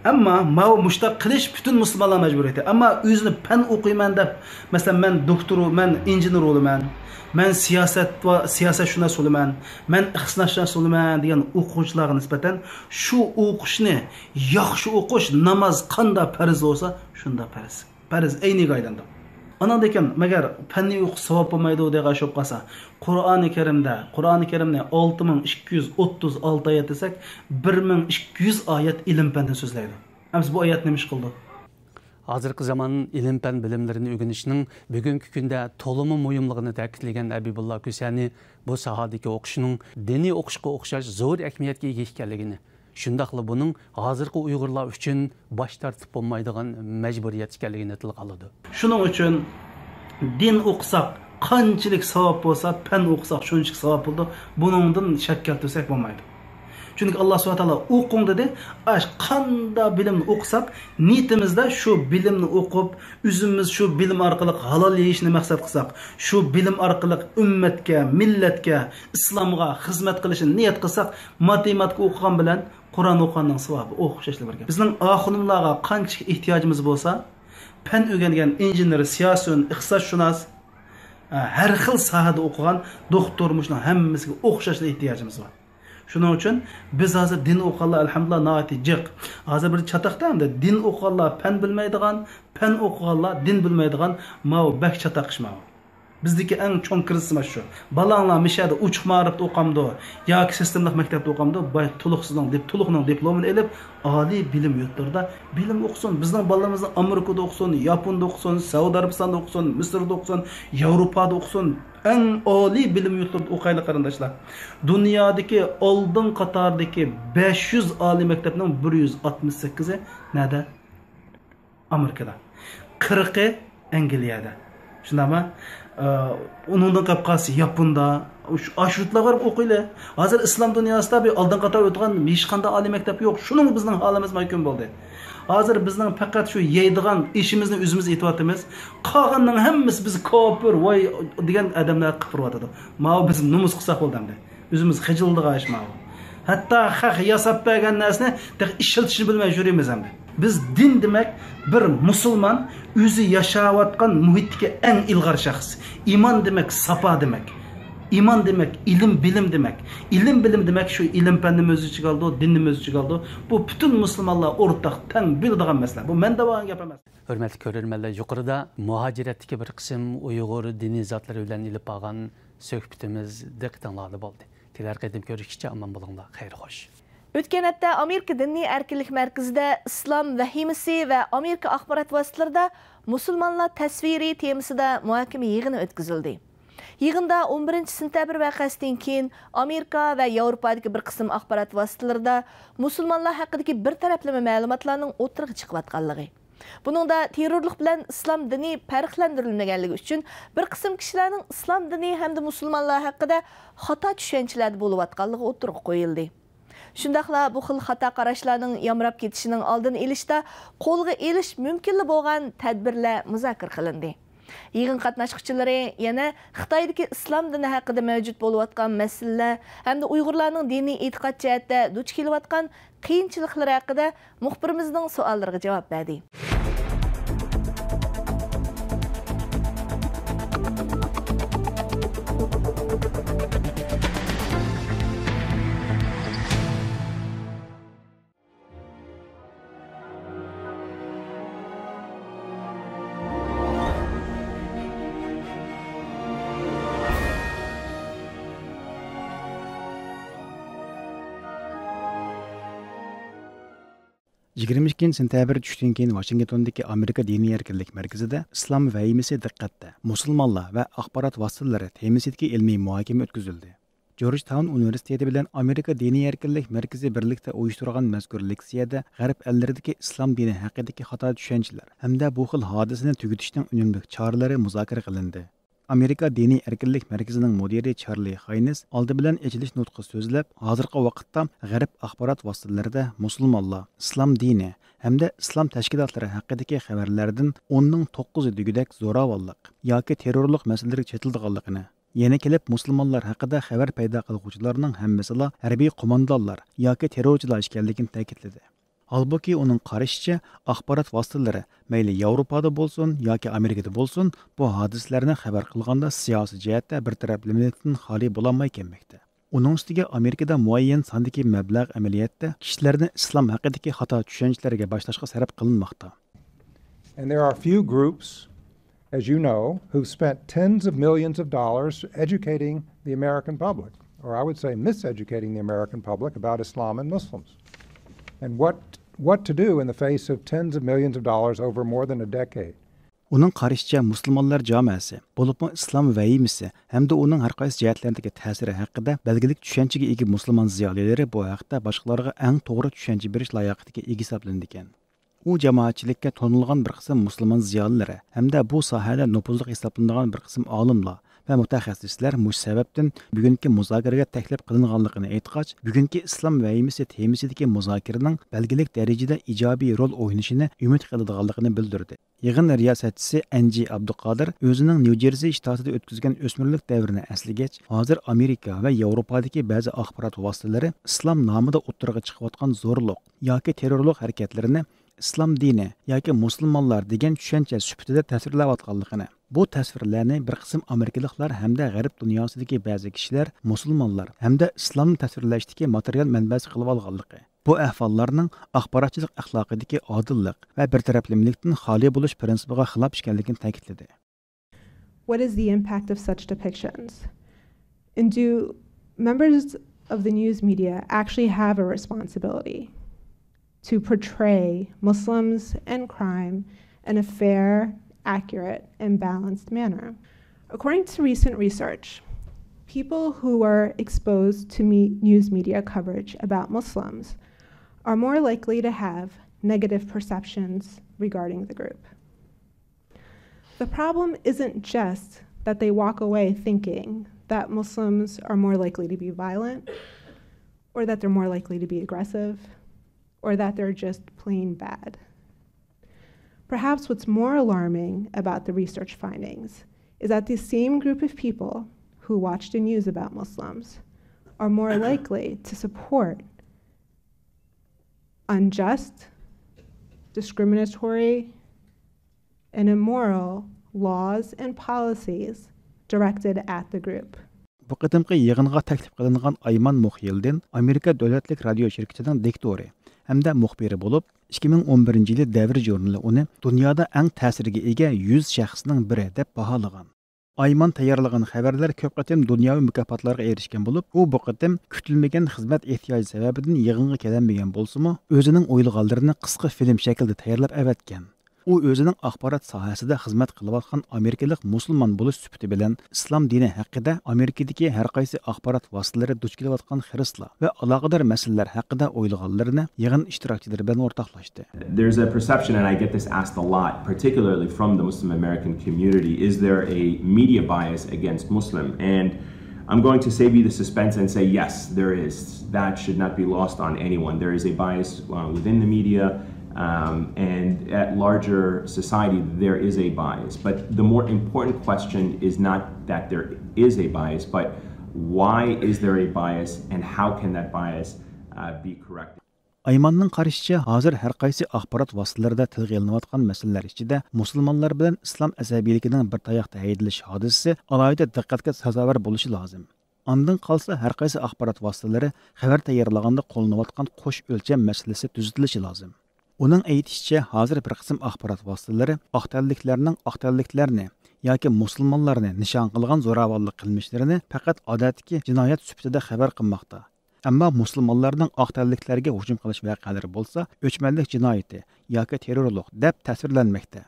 ئەمما ماۋۇ مۇشتاق قىلىش پۈتۈن مۇسۇلمانلار مەجبۇرىيىتى. ئەمما ئۆزىنى پەن ئوقۇيمەن دەپ، مەسىلەن، مەن دوكتور، مەن ئىنژېنېر بولىمەن، مەن سىياسەت ۋە سىياسەتشۇناس بولىمەن، مەن ئىقتىسادشۇناس بولىمەن دېگەن ئوقۇغۇچىلارغا نىسبەتەن شۇ ئوقۇشنى ياخشى ئوقۇش، ناماز قانداق پەرز بولسا، شۇنداق پەرز. پەرز ئەينىگە ئايلاندى. ئانىڭدىن كېيىن، مەگەر پەننى ئوقۇش ساۋاب بولمايدۇ دېگەن گەپ بولۇپ قالسا، قۇرئانى كەرىمدە، قۇرئانى كەرىمنى ئالتە مىڭ ئىككى يۈز ئوتتۇز ئالتە ئايەت دېسەك، بىر مىڭ ئىككى يۈز ئايەت ئىلىم پەندىن سۆزلەيدۇ. ئەمىسە بۇ ئايەت نېمە ئىش قىلىدۇ؟ ھازىرقى زامان ئىلىم-پەن بىلىملىرىنى ئۆگىنىشنىڭ بۈگۈنكى كۈندە تولىمۇ مۇھىملىقىنى تەكىتلىگەن ھەبىبۇللا كۈسەنى بۇ ساھەدىكى ئوقۇشنىڭ دىنىي ئوقۇشقا ئوخشاش زور ئەھمىيەتكە ئىگە ئىكەنلىكىنى، شۇنداقلا بۇنىڭ ھازىرقى ئۇيغۇرلار ئۈچۈن باش تارتىپ بولمايدىغان مەجبۇرىيەت ئىكەنلىكىنى تىلغا ئالىدۇ. شۇنىڭ ئۈچۈن دىن ئوقۇساق قانچىلىك ساۋاب بولسا، پەن ئوقۇساق شۇنچىلىك ساۋاب بولىدۇ. بۇنىڭدىن شەك كەلتۈرسەك بولمايدۇ. چۈنكى ئاللا سۇبھانەھۇ ۋە تائالا «ئوقۇڭ» دېدى. ئاش قاندا بىلىمنى ئوقۇساق، نىيىتىمىزدە شۇ بىلىمنى ئوقۇپ، ئۆزىمىز شۇ بىلىم ئارقىلىق ھالال يېيىشنى مەقسەت قىلساق، شۇ بىلىم ئارقىلىق ئۈممەتكە، مىللەتكە، ئىسلامغا خىزمەت قىلىشنى نىيەت قىلساق، ماتېماتىكا ئوقۇغان بىلەن قۇرئان ئوقۇغاننىڭ ساۋابى ئوخشاشلا بىرگە. بىزنىڭ ئاخۇنۇملارغا قانچىلىك ئېھتىياجىمىز بولسا، پەن ئۆگەنگەن ئىنژېنېر سىياسىيون، ئىقتىسادشۇناس، ھە، ھەر خىل ساھەدە ئوقۇغان دوختۇر، مۇشۇنىڭ ھەممىسىگە ئوخشاشلا ئېھتىياجىمىز بار. شۇنىڭ ئۈچۈن بىز ھازىر دىن ئوقۇغانلار، ئەلھەمدۇلىللا، ناھايىتى جىق. ھازىر بىر چاتاقتا ئەمدى دىن ئوقۇغانلار پەن بىلمەيدىغان، پەن ئوقۇغانلار دىن بىلمەيدىغان، ماۋۇ بەك چاتاق ئىش ماۋۇ. بىزدىكى ئەڭ چوڭ كىرىزىس مانا شۇ. بالاڭلار مىشەدە ئوچۇق مائارىپتا ئوقامدۇ ياكى سىستېمىلىق مەكتەپتە ئوقامدۇ، باي تولۇقسىزنىڭ دىپ-، تولۇقنىڭ دىپلومىنى ئېلىپ، ئالىي بىلىم يۇرتلىرىدا بىلىم ئوقۇسۇن. بىزنىڭ بالىلىرىمىزنى ئامېرىكىدا ئوقۇسۇن، ياپوندا ئوقۇسۇن، سەئۇدى ئەرەبىستاندا ئوقۇسۇن، مىسىردا ئوقۇسۇن، ياۋروپادا ئوقۇسۇن. ئەڭ ئالىي بىلىم يۇرتلىرىدا ئوقايلى، قېرىنداشلار. دۇنيادىكى ئالدىن قاتاردىكى بەش يۈز ئالىي مەكتەپنىڭ بىر يۈز ئاتمىش سەككىزى نەدە؟ ئامېرىكىدا. قىرىقى ئەنگلىيەدە. شۇنداقمۇ؟ ئە، ئۇنىڭدىن قاپقالسا ياپوندا، ئاشۇ، ئاشۇ يۇرتلارغا بېرىپ ئوقۇيلى. ھازىر ئىسلام دۇنياسىدا بىر ئالدىن قاتار ئۆتىدىغان ھېچقانداق ئالىي مەكتەپ يوق. شۇنىڭغا بىزنىڭ ھالىمىز مايكۈن بولدى. ھازىر بىزنىڭ پەقەت شۇ يەيدىغان ئېشىمىزنى ئۆزىمىز ئېتىۋاتىمىز. قالغاننىڭ ھەممىسى بىز كاپىر، ۋاي دېگەن ئادەملەر قىلىپ بېرىۋاتىدۇ. ماۋۇ بىز نومۇس قىلساق بولدى ئەمدى. ئۆزىمىز خىجىلدىغان ئىش ماۋۇ. ھەتتا خەق ياساپ بەرگەن نەرسىنى تېخى ئىشلىتىشنى بىلمەي يۈرىمىز ئەمدى. بىز دىن دېمەك، بىر مۇسۇلمان ئۆزى ياشاۋاتقان مۇھىتتىكى ئەڭ ئىلغار شەخس. ئىمان دېمەك، ساپا دېمەك. ئىمان دېمەك، ئىلىم، بىلىم دېمەك. ئىلىم، بىلىم دېمەك، شۇ ئىلىم پەننىمۇ ئۆز ئىچىگە ئالىدۇ، دىننىمۇ ئۆز ئىچىگە ئالىدۇ. بۇ پۈتۈن مۇسۇلمانلار ئورتاق، تەڭ بىلىدىغان مەسىلە. بۇ مەن دەۋالغان گەپ ئەمەس. ھۆرمەتلىك كۆرۈرمەنلەر، يۇقىرىدا مۇھاجىرەتتىكى بىر قىسىم ئۇيغۇر دىنىي زاتلىرى بىلەن ئېلىپ بارغان سۆھبىتىمىز دىققىتىڭلاردا بولدى. كېلەر قېتىم كۆرۈشكىچە ئامان بولۇڭلار، خەير خوش. ئۆتكەن ھەپتە ئامېرىكا دىنىي ئەركىنلىك مەركىزىدە ئىسلام ۋەھىمىسى ۋە ئامېرىكا ئاخبارات ۋاسىتىلىرىدا مۇسۇلمانلار تەسۋىرى تېمىسىدا مۇھاكىمە يىغىنى ئۆتكۈزۈلدى. يىغىندا ئون بىرىنچى سېنتەبىر ۋەقەسىدىن كېيىن ئامېرىكا ۋە ياۋروپادىكى بىر قىسىم ئاخبارات ۋاسىتىلىرىدا مۇسۇلمانلار ھەققىدىكى بىر تەرەپلىمە مەلۇماتلارنىڭ ئوتتۇرىغا چىقىۋاتقانلىقى، بۇنىڭدا تېررورلۇق بىلەن ئىسلام دىنى پەرقلەندۈرۈلمىگەنلىكى ئۈچۈن بىر قىسىم كىشىلەرنىڭ ئىسلام دىنى ھەمدە مۇسۇلمانلار ھەققىدە خاتا چۈشەنچىلەردە بولۇۋاتقانلىقى ئوتتۇرىغا قويۇلدى. شۇنداقلا بۇ خىل خاتا قاراشلارنىڭ يامراپ كېتىشىنىڭ ئالدىنى ئېلىشتا قولغا ئېلىش مۇمكىنلا بولغان تەدبىرلەر مۇزاكىرە قىلىندى. يىغىن قاتناشقۇچىلىرى يەنە خىتايدىكى ئىسلام دىنى ھەققىدە مەۋجۇت بولۇۋاتقان مەسىلىلەر ھەمدە ئۇيغۇرلارنىڭ دىنىي ئېتىقاد جەھەتتە دۇچ كېلىۋاتقان قىيىنچىلىقلىرى ھەققىدە مۇخبىرىمىزنىڭ سوئاللىرىغا جاۋاب بەردى. يىگىرمە ئىككىنچى سېنتەبىر چۈشتىن كېيىن ۋاشىنگتوندىكى ئامېرىكا دىنىي ئەركىنلىك مەركىزىدە ئىسلام ۋەھىمىسى دىققەتتە، مۇسۇلمانلار ۋە ئاخبارات ۋاسىتىلىرى تېمىسىدىكى ئىلمىي مۇھاكىمە ئۆتكۈزۈلدى. جورجتاۋن ئۇنىۋېرسىتېتى بىلەن ئامېرىكا دىنىي ئەركىنلىك مەركىزى بىرلىكتە ئۇيۇشتۇرغان مەزكۇر لېكسىيەدە غەرب ئەللىرىدىكى ئىسلام دىنى ھەققىدىكى خاتا چۈشەنچىلەر ھەمدە بۇ خىل ھادىسىنى تۈگىتىشنىڭ ئۈنۈملۈك چارىلىرى مۇزاكىرە قىلىندى. ئامېرىكا دىنىي ئەركىنلىك مەركىزىنىڭ مۇدىرى چارلى خاينىس ئالدى بىلەن ئېچىلىش نۇتقى سۆزلەپ، ھازىرقى ۋاقىتتا غەرب ئاخبارات ۋاسىتىلىرىدە مۇسۇلمانلار، ئىسلام دىنى ھەمدە ئىسلام تەشكىلاتلىرى ھەققىدىكى خەۋەرلەردىن ئوننىڭ توققۇزى دېگۈدەك زوراۋانلىق ياكى تېررورلۇق مەسىلىلىرىگە چېتىلىدىغانلىقىنى، يەنە كېلىپ مۇسۇلمانلار ھەققىدە خەۋەر پەيدا قىلغۇچىلارنىڭ ھەممىسىلا ھەربىي قوماندانلار ياكى تېررورچىلار ئىكەنلىكىنى تەكىتلىدى. ھالبۇكى، ئۇنىڭ قارىشىچە، ئاخبارات ۋاسىتىلىرى مەيلى ياۋروپادا بولسۇن ياكى ئامېرىكىدا بولسۇن، بۇ ھادىسىلەرنى خەۋەر قىلغاندا سىياسىي جەھەتتە بىر تەرەپلىمىلىكتىن خالىي بولالماي كەلمەكتە. ئۇنىڭ ئۈستىگە ئامېرىكىدا مۇئەييەن ساندىكى مەبلەغ ئەمەلىيەتتە كىشىلەرنى ئىسلام ھەققىدىكى خاتا چۈشەنچىلەرگە باشلاشقا سەرپ قىلىنماقتا. And there are a few groups as you know, who've spent tens of millions of dollars educating the American public, or I would say miseducating the American public about Islam and Muslims. And what, what to do in the face of tens of millions of dollars over more than a decade. ئۇنىڭ قارىشىچە، مۇسۇلمانلار جامائەسى، بولۇپمۇ ئىسلام ۋەھىمىسى ھەمدە ئۇنىڭ ھەر قايسى جەھەتلەردىكى تەسىرى ھەققىدە بەلگىلىك چۈشەنچىگە ئىگە مۇسۇلمان زىيالىيلىرى بۇ ھەقتە باشقىلارغا ئەڭ توغرا چۈشەنچە بېرىش لاياقىتىگە ئىگە ھېسابلىنىدىكەن. ئۇ جامائەتچىلىككە تونۇلغان بىر قىسىم مۇسۇلمان زىيالىيلىرى ھەمدە بۇ ساھەدە نوپۇزلۇق ھېسابلىنىدىغان بىر قىسىم ئالىملار ۋە مۇتەخەسسىسلەر مۇشۇ سەۋەبتىن بۈگۈنكى مۇزاكىرىگە تەكلىپ قىلىنغانلىقىنى ئېيتقاچ، بۈگۈنكى ئىسلام ۋەھىمىسى تېمىسىدىكى مۇزاكىرىنىڭ بەلگىلىك دەرىجىدە ئىجابىي رول ئوينىشىنى ئۈمىد قىلىدىغانلىقىنى بىلدۈردى. يىغىن رىياسەتچىسى ئەنجى ئابدۇقادىر ئۆزىنىڭ نيۇ جېرسى شتاتىدا ئۆتكۈزگەن ئۆسمۈرلۈك دەۋرىنى ئەسلىگەچ، ھازىر ئامېرىكا ۋە ياۋروپادىكى بەزى ئاخبارات ۋاسىتىلىرى ئىسلام نامىدا ئوتتۇرىغا چىقىۋاتقان زورلۇق ياكى تېررورلۇق ھەرىكەتلىرىنى ئىسلام دىنى ياكى مۇسۇلمانلار دېگەن چۈشەنچە سۈپىتىدە تەسۋىرلەۋاتقانلىقىنى، بۇ تەسۋىرلەرنى بىر قىسىم ئامېرىكىلىقلار ھەمدە غەرب دۇنياسىدىكى بەزى كىشىلەر مۇسۇلمانلار ھەمدە ئىسلامنى تەسۋىرلەشتىكى ماتېرىيال مەنبەسى قىلىۋالغانلىقى، بۇ ئەھۋاللارنىڭ ئاخباراتچىلىق ئەخلاقىدىكى ئادىللىق ۋە بىر تەرەپلىمىلىكتىن خالىي بولۇش پىرىنسىپىغا خىلاپ ئىكەنلىكىنى تەكىتلىدى. What is the impact of such depictions? And do members of the news media actually have a responsibility to portray Muslims and crime in a fair, accurate, and balanced manner? According to recent research, people who are exposed to me- news media coverage about Muslims are more likely to have negative perceptions regarding the group. The problem isn't just that they walk away thinking that Muslims are more likely to be violent, or that they're more likely to be aggressive, or that they're just plain bad. Perhaps what's more alarming about the research findings is that the same group of people who watch the news about Muslims are more likely to support unjust, discriminatory, and immoral laws and policies directed at the group. بۇ قېتىمقى يىغىنغا تەكلىپ قىلىنغان ئايمان مۇخيىلدىن ئامېرىكا دۆلەتلىك رادىيو شىركىتىنىڭ دىكتورى ھەمدە مۇخبىرى بولۇپ، ئىككى مىڭ ئون بىرىنچى يىلى دەۋر ژۇرنىلى ئۇنى دۇنيادا ئەڭ تەسىرگە ئىگە يۈز شەخسنىڭ بىرى دەپ باھالىغان. ئايمان تەييارلىغان خەۋەرلەر كۆپ قېتىم دۇنياۋى مۇكاپاتلارغا ئېرىشكەن بولۇپ، ئۇ بۇ قېتىم كۈتۈلمىگەن خىزمەت ئېھتىياجى سەۋەبىدىن يىغىنغا كېلەلمىگەن بولسىمۇ، ئۆزىنىڭ ئويلىغانلىرىنى قىسقا فىلىم شەكلىدە تەييارلاپ ئەۋەتكەن. ئۇ ئۆزىنىڭ ئاخبارات ساھەسىدە خىزمەت قىلىۋاتقان ئامېرىكىلىق مۇسۇلمان بولۇش سۈپىتى بىلەن ئىسلام دىنى ھەققىدە ئامېرىكىدىكى ھەر قايسى ئاخبارات ۋاسىتىلىرى دۇچ كېلىۋاتقان خىرىسلار ۋە ئالاقىدار مەسىلىلەر ھەققىدە ئويلىغانلىرىنى يىغىن ئىشتىراكچىلىرى بىلەن ئورتاقلاشتى. There's a perception, and I get this asked a lot, particularly from the Muslim American community, is there a media bias against Muslim? And I'm going to save you the suspense and say yes, there is. That should not be lost on anyone. There is a bias uh, within the media, um, and at larger society, there is a bias. But the more important question is not that there is a bias, but why is there a bias and how can that bias uh, be corrected? ئايماننىڭ قارىشىچە، ھازىر ھەر قايسى ئاخبارات ۋاسىتىلىرىدە تىلغا ئېلىنىۋاتقان مەسىلىلەر ئىچىدە مۇسۇلمانلار بىلەن ئىسلام ئەسەبىيلىكىنىڭ بىر تاياقتا ھەيدىلىش ھادىسىسى ئالاھىدە دىققەتكە سازاۋەر بولۇشى لازىم. ئاندىن قالسا، ھەر قايسى ئاخبارات ۋاسىتىلىرى خەۋەر تەييارلىغاندا قوللىنىۋاتقان قوش ئۆلچەم مەسىلىسى تۈزىتىلىشى لازىم. ئۇنىڭ ئېيتىشىچە، ھازىر بىر قىسىم ئاخبارات ۋاسىتىلىرى ئاق تەنلىكلەرنىڭ ئاق تەنلىكلەرنى ياكى مۇسۇلمانلارنى نىشان قىلغان زوراۋانلىق قىلمىشلىرىنى پەقەت ئادەتتىكى جىنايەت سۈپىتىدە خەۋەر قىلماقتا. ئەمما مۇسۇلمانلارنىڭ ئاق تەنلىكلەرگە ھۇجۇم قىلىش ۋەقەلىرى بولسا ئۆچمەنلىك جىنايىتى ياكى تېررورلۇق دەپ تەسۋىرلەنمەكتە.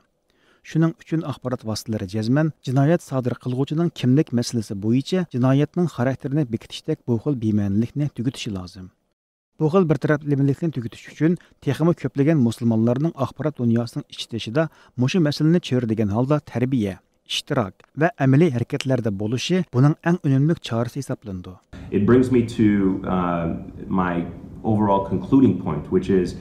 شۇنىڭ ئۈچۈن ئاخبارات ۋاسىتىلىرى جەزمەن جىنايەت سادىر قىلغۇچىنىڭ كىملىك مەسىلىسى بويىچە جىنايەتنىڭ خاراكتېرىنى بېكىتىشتەك بۇ خىل بىمەنىلىكنى تۈگىتىشى لازىم. بۇ خىل بىر تەرەپلىمىلىكنى تۈگىتىش ئۈچۈن تېخىمۇ كۆپلىگەن مۇسۇلمانلارنىڭ ئاخبارات دۇنياسىنىڭ ئىچ-تېشىدا مۇشۇ مەسىلىنى چۆرىدىگەن ھالدا تەربىيە، ئىشتىراك ۋە ئەمەلىي ھەرىكەتلەردە بولۇشى بۇنىڭ ئەڭ ئۈنۈملۈك چارىسى ھېسابلىنىدۇ. It brings me to um, my overall concluding point, which is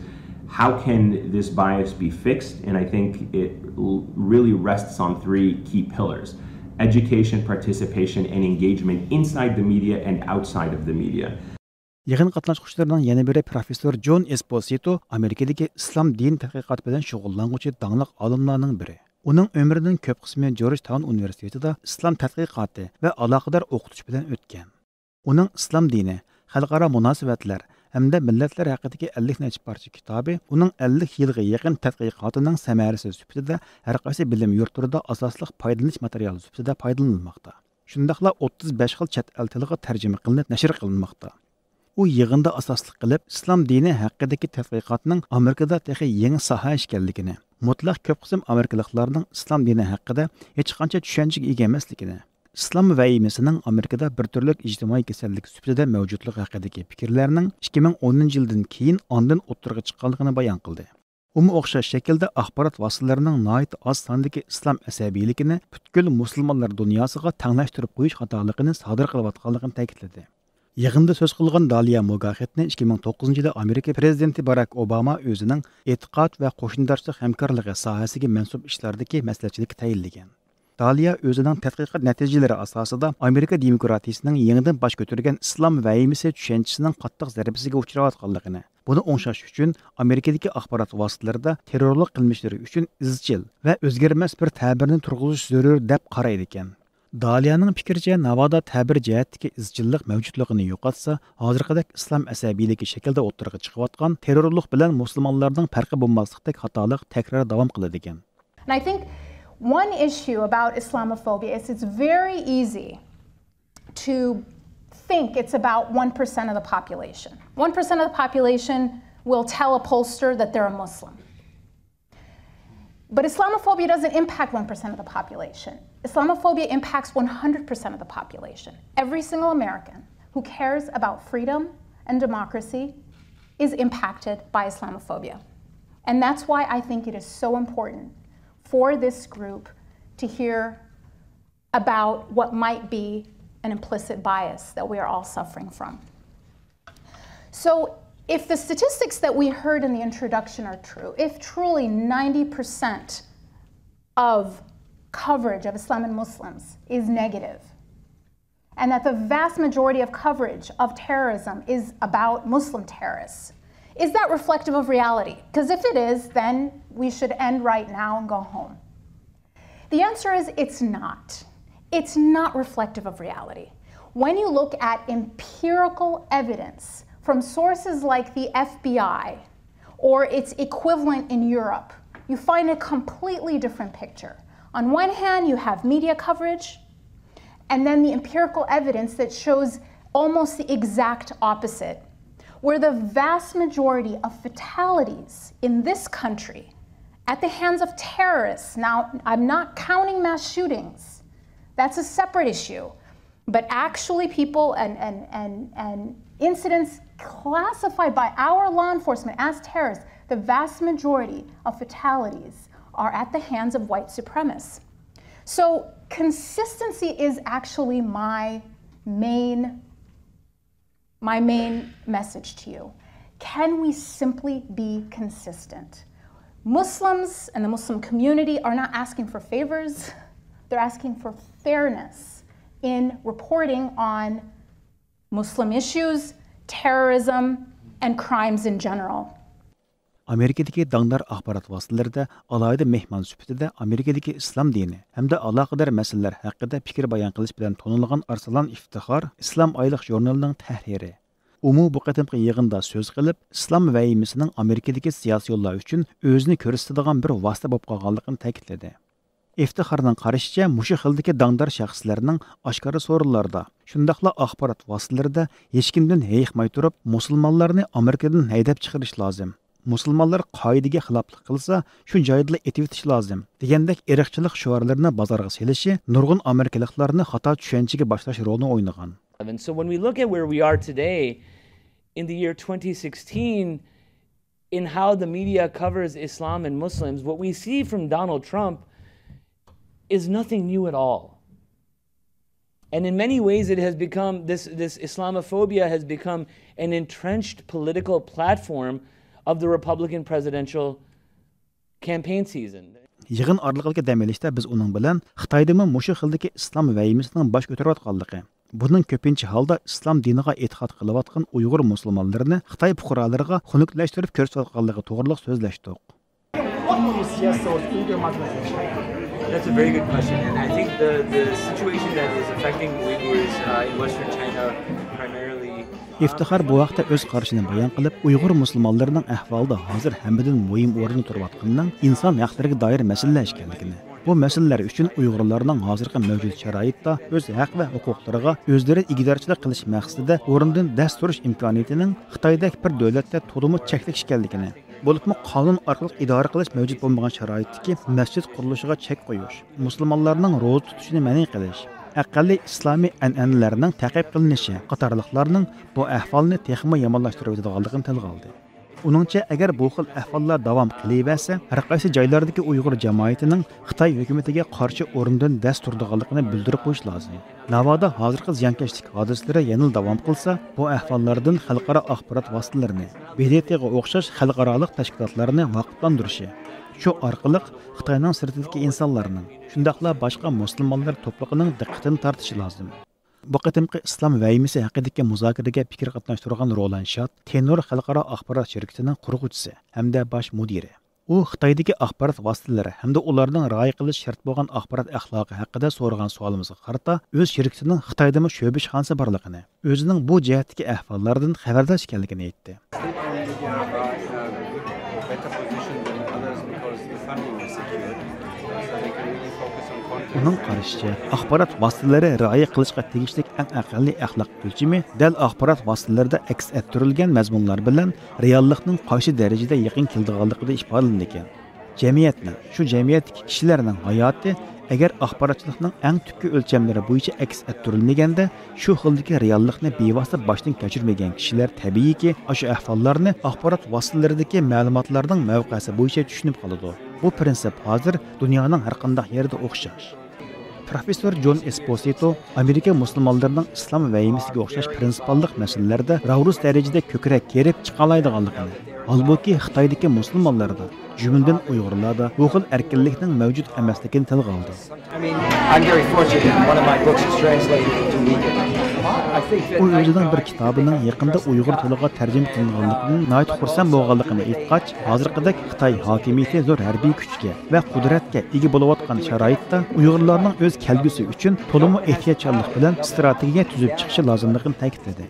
how can this bias be fixed? And I think it l- really rests on three key pillars: education, participation, and engagement inside the media and outside of the media. يىغىن قاتناشقۇچىلىرىنىڭ يەنە بىرى پروفېسسور جون ئېسپوسىتو، ئامېرىكىدىكى ئىسلام دىن تەتقىقاتى بىلەن شۇغۇللانغۇچى داڭلىق ئالىملارنىڭ بىرى. ئۇنىڭ ئۆمرىنىڭ كۆپ قىسمى جورجتاون ئۇنىۋېرسىتېتىدا ئىسلام تەتقىقاتى ۋە ئالاقىدار ئوقۇتۇش بىلەن ئۆتكەن. ئۇنىڭ ئىسلام دىنى، خەلقئارا مۇناسىۋەتلەر ھەمدە مىللەتلەر ھەققىدىكى ئەللىك نەچچە پارچە كىتابى ئۇنىڭ ئەللىك يىلغا يېقىن تەتقىقاتىنىڭ سەمەرىسى سۈپىتىدە ھەر قايسى بىلىم يۇرتلىرىدا ئاساسلىق پايدىلىنىش ماتېرىيالى سۈپىتىدە پايدىلىنىلماقتا. شۇنداقلا ئوتتۇز بەش خىل چەت ئەل تىلىغا تەرجىمە قىلىنىپ نەشر قىلىنماقتا. ئۇ يىغىندا ئاساسلىق قىلىپ، ئىسلام دىنى ھەققىدىكى تەتقىقاتنىڭ ئامېرىكىدا تېخى يېڭى ساھە ئىكەنلىكىنى، مۇتلەق كۆپ قىسىم ئامېرىكىلىقلارنىڭ ئىسلام دىنى ھەققىدە ھېچقانچە چۈشەنچىگە ئىگە ئەمەسلىكىنى، ئىسلام ۋەھىمىسىنىڭ ئامېرىكىدا بىر تۈرلۈك ئىجتىمائىي كېسەللىك سۈپىتىدە مەۋجۇتلۇقى ھەققىدىكى پىكىرلەرنىڭ ئىككى مىڭ ئونىنچى يىلدىن كېيىن ئاندىن ئوتتۇرىغا چىققانلىقىنى بايان قىلدى. ئۇمۇ ئوخشاش شەكىلدە ئاخبارات ۋاسىتىلىرىنىڭ ناھايىتى ئاز ساندىكى ئىسلام ئەسەبىيلىكىنى پۈتكۈل مۇسۇلمانلار دۇنياسىغا تەڭلەشتۈرۈپ قويۇش خاتالىقىنى سادىر قىلىۋاتقانلىقىنى تەكىتلىدى. يىغىندا سۆز قىلغان دالىيا موگاخېتنى ئىككى مىڭ توققۇزىنچى يىلى ئامېرىكا پىرېزىدېنتى باراك ئوباما ئۆزىنىڭ ئېتىقاد ۋە قوشنىدارچىلىق ھەمكارلىقى ساھەسىگە مەنسۇپ ئىشلاردىكى مەسلىھەتچىلىككە تەيىنلىگەن. دالىيا ئۆزىنىڭ تەتقىقات نەتىجىلىرى ئاساسىدا ئامېرىكا دېموكراتىيىسىنىڭ يېڭىدىن باش كۆتۈرگەن ئىسلام ۋەھىمىسى چۈشەنچىسىنىڭ قاتتىق زەربىسىگە ئۇچراۋاتقانلىقىنى، بۇنى ئوڭشاش ئۈچۈن ئامېرىكىدىكى ئاخبارات ۋاسىتىلىرىدا تېررورلۇق قىلمىشلىرى ئۈچۈن ئىزچىل ۋە ئۆزگەرمەس بىر تەبىرنى تۇرغۇزۇش زۆرۈر دەپ قارايدىكەن. دالىيانىڭ پىكرىچە، ناۋادا تەبىر جەھەتتىكى ئىزچىللىق مەۋجۇتلۇقىنى يوقاتسا، ھازىرقىدەك ئىسلام ئەسەبىيلىكى شەكلىدە ئوتتۇرىغا چىقىۋاتقان تېررورلۇق بىلەن مۇسۇلمانلارنىڭ پەرقى بولماسلىقتەك خاتالىق تەكرار داۋام قىلىدىكەن. And I think one issue about Islamophobia is it's very easy to think it's about one percent of the population. One percent of the population will tell a pollster that they're a Muslim. But Islamophobia doesn't impact one percent of the population. Islamophobia impacts one hundred percent of the population. Every single American who cares about freedom and democracy is impacted by Islamophobia. And that's why I think it is so important for this group to hear about what might be an implicit bias that we are all suffering from. So, if the statistics that we heard in the introduction are true, if truly ninety percent of coverage of Islam and Muslims is negative, and that the vast majority of coverage of terrorism is about Muslim terrorists, is that reflective of reality? Because if it is, then we should end right now and go home. The answer is it's not. It's not reflective of reality. When you look at empirical evidence from sources like the F B I or its equivalent in Europe, you find a completely different picture. On one hand, you have media coverage, and then the empirical evidence that shows almost the exact opposite, where the vast majority of fatalities in this country at the hands of terrorists. Now, I'm not counting mass shootings, that's a separate issue, but actually, people and, and, and, and incidents classified by our law enforcement as terrorists, the vast majority of fatalities are at the hands of white supremacists. So, consistency is actually my main my main message to you. Can we simply be consistent? Muslims and the Muslim community are not asking for favors, they're asking for fairness in reporting on Muslim issues, terrorism, and crimes in general. ئامېرىكىدىكى داڭدار ئاخبارات ۋاسىتىلىرىدە ئالاھىدە مېھمان سۈپىتىدە ئامېرىكىدىكى ئىسلام دىنى ھەمدە ئالاقىدار مەسىلىلەر ھەققىدە پىكىر بايان قىلىش بىلەن تونۇلغان ئارسلان ئىفتىخار ئىسلام ئايلىق ژۇرنىلىنىڭ تەھرىرى. ئۇمۇ بۇ قېتىمقى يىغىندا سۆز قىلىپ، ئىسلام ۋەھىمىسىنىڭ ئامېرىكىدىكى سىياسىيونلار ئۈچۈن ئۆزىنى كۆرسىتىدىغان بىر ۋاسىتە بولۇپ قالغانلىقىنى تەكىتلىدى. ئىفتىخارنىڭ قارىشىچە، مۇشۇ خىلدىكى داڭدار شەخسلەرنىڭ ئاشكارا سورۇنلاردا، شۇنداقلا ئاخبارات ۋاسىتىلىرىدا ھېچكىمدىن ھېيىقماي تۇرۇپ، مۇسۇلمانلارنى ئامېرىكىدىن ھەيدەپ چىقىرىش لازىم، مۇسۇلمانلار قائىدىگە خىلاپلىق قىلسا، شۇ جايدىلا ئېتىۋېتىش لازىم دېگەندەك ئىرقچىلىق شوئارلىرىنى بازارغا سېلىشى نۇرغۇن ئامېرىكىلىقلارنى خاتا چۈشەنچىگە باشلاش رولىنى ئوينىغان. And so when we look at where we are today, in the year twenty sixteen, in how the media covers Islam and Muslims, what we see from Donald Trump is nothing new at all. And in many ways, it has become this, this Islamophobia has become an entrenched political platform of the Republican presidential campaign season. يىغىن ئارىلىقىدىكى دەم ئېلىشتا بىز ئۇنىڭ بىلەن خىتايدىمۇ مۇشۇ خىلدىكى ئىسلام ۋەھىمىسىنىڭ باش كۆتۈرۈۋاتقانلىقى، بۇنىڭ كۆپىنچە ھالدا ئىسلام دىنىغا ئېتىقاد قىلىۋاتقان ئۇيغۇر مۇسۇلمانلىرىنى خىتاي پۇقرالىرىغا خۇنۈكلەشتۈرۈپ كۆرسىتىۋاتقانلىقى توغرىلىق سۆزلەشتۇق. Yes, yes, so it's been there much more than China. That's a very good question, and I think the, the situation that is affecting Uyghurs uh, in Western China primarily ئىفتىخار بۇ ھەقتە ئۆز قارىشىنى بايان قىلىپ، ئۇيغۇر مۇسۇلمانلىرىنىڭ ئەھۋالىدا ھازىر ھەممىدىن مۇھىم ئورۇندا تۇرۇۋاتقىنىنىڭ ئىنسان ھەقلىرىگە دائىر مەسىلىلەر ئىكەنلىكىنى، بۇ مەسىلىلەر ئۈچۈن ئۇيغۇرلارنىڭ ھازىرقى مەۋجۇت شارائىتتا ئۆز ھەق ۋە ھوقۇقلىرىغا ئۆزلىرى ئىگىدارچىلىق قىلىش مەقسىتىدە ئورنىدىن دەس تۇرۇش ئىمكانىيىتىنىڭ خىتايدەك بىر دۆلەتتە تولىمۇ چەكلىك ئىكەنلىكىنى، بولۇپمۇ قانۇن ئارقىلىق ئىدارە قىلىش مەۋجۇت بولمىغان شارائىتتىكى مەسچىت قۇرۇلۇشىغا چەك قويۇش، مۇسۇلمانلارنىڭ روزا تۇتۇشىنى مەنئى قىلىش، ئەقەللىي ئىسلامىي ئەنئەنىلەرنىڭ تەقىب قىلىنىشى قاتارلىقلارنىڭ بۇ ئەھۋالنى تېخىمۇ يامانلاشتۇرۇۋېتىدىغانلىقىنى تىلغا ئالدى. ئۇنىڭچە، ئەگەر بۇ خىل ئەھۋاللار داۋام قىلىۋەرسە، ھەر قايسى جايلاردىكى ئۇيغۇر جامائىتىنىڭ خىتاي ھۆكۈمىتىگە قارشى ئورنىدىن دەس تۇرىدىغانلىقىنى بىلدۈرۈپ قويۇش لازىم. ناۋادا ھازىرقى زىيانكەشلىك ھادىسىلىرى يەنىلا داۋام قىلسا، بۇ ئەھۋاللاردىن خەلقئارا ئاخبارات ۋاسىتىلىرىنى، ب د ت غا ئوخشاش خەلقئارالىق تەشكىلاتلارنى ۋاقىپلاندۇرۇشى، شۇ ئارقىلىق خىتاينىڭ سىرتىدىكى ئىنسانلارنىڭ، شۇنداقلا باشقا مۇسۇلمانلار توپلۇقىنىڭ دىققىتىنى تارتىشى لازىم. بۇ قېتىمقى ئىسلام ۋەھىمىسى ھەققىدىكى مۇزاكىرىگە پىكىر قاتناشتۇرغان رولان شات، تېنور خەلقئارا ئاخبارات شىركىتىنىڭ قۇرغۇچىسى ھەمدە باش مۇدىرى. ئۇ خىتايدىكى ئاخبارات ۋاسىتىلىرى ھەمدە ئۇلارنىڭ رىئايە قىلىش شەرت بولغان ئاخبارات ئەخلاقى ھەققىدە سورىغان سوئالىمىزغا قارىتا، ئۆز شىركىتىنىڭ خىتايدىمۇ شۆبە ئىشخانىسى بارلىقىنى، ئۆزىنىڭ بۇ جەھەتتىكى ئەھۋاللاردىن خەۋەردار ئىكەنلىكىنى ئېيتتى. ئۇنىڭ قارىشىچە، ئاخبارات ۋاسىتىلىرى رىئايە قىلىشقا تېگىشلىك ئەڭ ئەقەللىي ئەخلاق ئۆلچىمى دەل ئاخبارات ۋاسىتىلىرىدە ئەكس ئەتتۈرۈلگەن مەزمۇنلار بىلەن رېئاللىقنىڭ قايسى دەرىجىدە يېقىن كېلىدىغانلىقىدا ئىپادىلىنىدىكەن. جەمئىيەتنىڭ، شۇ جەمئىيەتتىكى كىشىلەرنىڭ ھاياتى ئەگەر ئاخباراتچىلىقنىڭ ئەڭ تۈپكى ئۆلچەملىرى بويىچە ئەكس ئەتتۈرۈلمىگەندە، شۇ خىلدىكى رېئاللىقنى بىۋاسىتە باشتىن كەچۈرمىگەن كىشىلەر تەبىئىيكى، ئاشۇ ئەھۋاللارنى ئاخبارات ۋاسىتىلىرىدىكى مەلۇماتلارنىڭ مەۋقەسى بويىچە چۈشىنىپ قالىدۇ. بۇ پىرىنسىپ ھازىر دۇنيانىڭ ھەر قانداق يېرىدە ئوخشاش. پروفېسسور جون ئېسپوسىتو ئامېرىكا مۇسۇلمانلىرىنىڭ ئىسلام ۋەھىمىسىگە ئوخشاش پىرىنسىپاللىق مەسىلىلەردە راۋۇرۇس دەرىجىدە كۆكرەك كېرىپ چىقالايدىغانلىقىنى، ھالبۇكى، خىتايدىكى مۇسۇلمانلاردا، جۈملىدىن ئۇيغۇرلاردا بۇ خىل ئەركىنلىكنىڭ مەۋجۇت ئەمەسلىكىنى تىلغا ئالدى. I mean, I'm very fortunate. One of my books was translated into Uyghur. I think that ئۇ ئۆزىنىڭ بىر كىتابىنىڭ يېقىندا ئۇيغۇر تىلىغا تەرجىمە قىلىنغانلىقىدىن ناھايىتى خۇرسەن بولغانلىقىنى ئېيتقاچ، ھازىرقىدەك خىتاي ھاكىمىيىتى زور ھەربىي كۈچكە ۋە قۇدرەتكە ئىگە بولۇۋاتقان شارائىتتا ئۇيغۇرلارنىڭ ئۆز كەلگۈسى ئۈچۈن تولىمۇ ئېھتىياتچانلىق بىلەن ئىستراتېگىيە تۈزۈپ چىقىشى لازىملىقىنى تەكىتلىدى.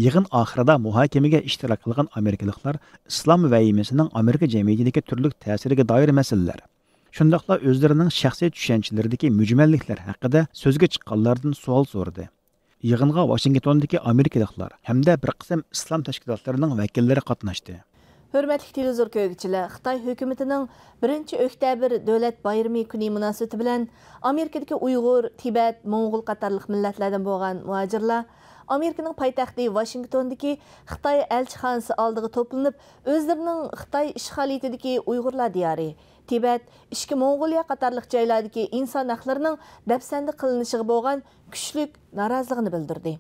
يىغىن ئاخىرىدا مۇھاكىمىگە ئىشتىراك قىلغان ئامېرىكىلىقلار ئىسلام ۋەھىمىسىنىڭ ئامېرىكا جەمئىيىتىدىكى تۈرلۈك تەسىرىگە دائىر مەسىلىلەر، شۇنداقلا ئۆزلىرىنىڭ شەخسىي چۈشەنچىلىرىدىكى مۈجمەللىكلەر ھەققىدە سۆزگە چىققانلاردىن سوئال سورىدى. يىغىنغا ۋاشىنگتوندىكى ئامېرىكىلىقلار ھەمدە بىر قىسىم ئىسلام تەشكىلاتلىرىنىڭ ۋەكىللىرى قاتناشتى. ھۆرمەتلىك تېلېۋىزور كۆرگۈچىلەر، خىتاي ھۆكۈمىتىنىڭ بىرىنچى ئۆكتەبىر دۆلەت بايرىمى كۈنى مۇناسىۋىتى بىلەن ئامېرىكىدىكى ئۇيغۇر، تىبەت، موڭغۇل قاتارلىق مىللەتلەردىن بولغان مۇھاجىرلار ئامېرىكىنىڭ پايتەختى ۋاشىنگتوندىكى خىتاي ئەلچىخانىسى ئالدىغا توپلىنىپ، ئۆزلىرىنىڭ خىتاي ئىشغالىيىتىدىكى ئۇيغۇرلار دىيارى، تىبەت، ئىچكى موڭغۇلىيە قاتارلىق جايلاردىكى ئىنسان ھەقلىرىنىڭ دەپسەندە قىلىنىشىغا بولغان كۈچلۈك نارازىلىقىنى بىلدۈردى.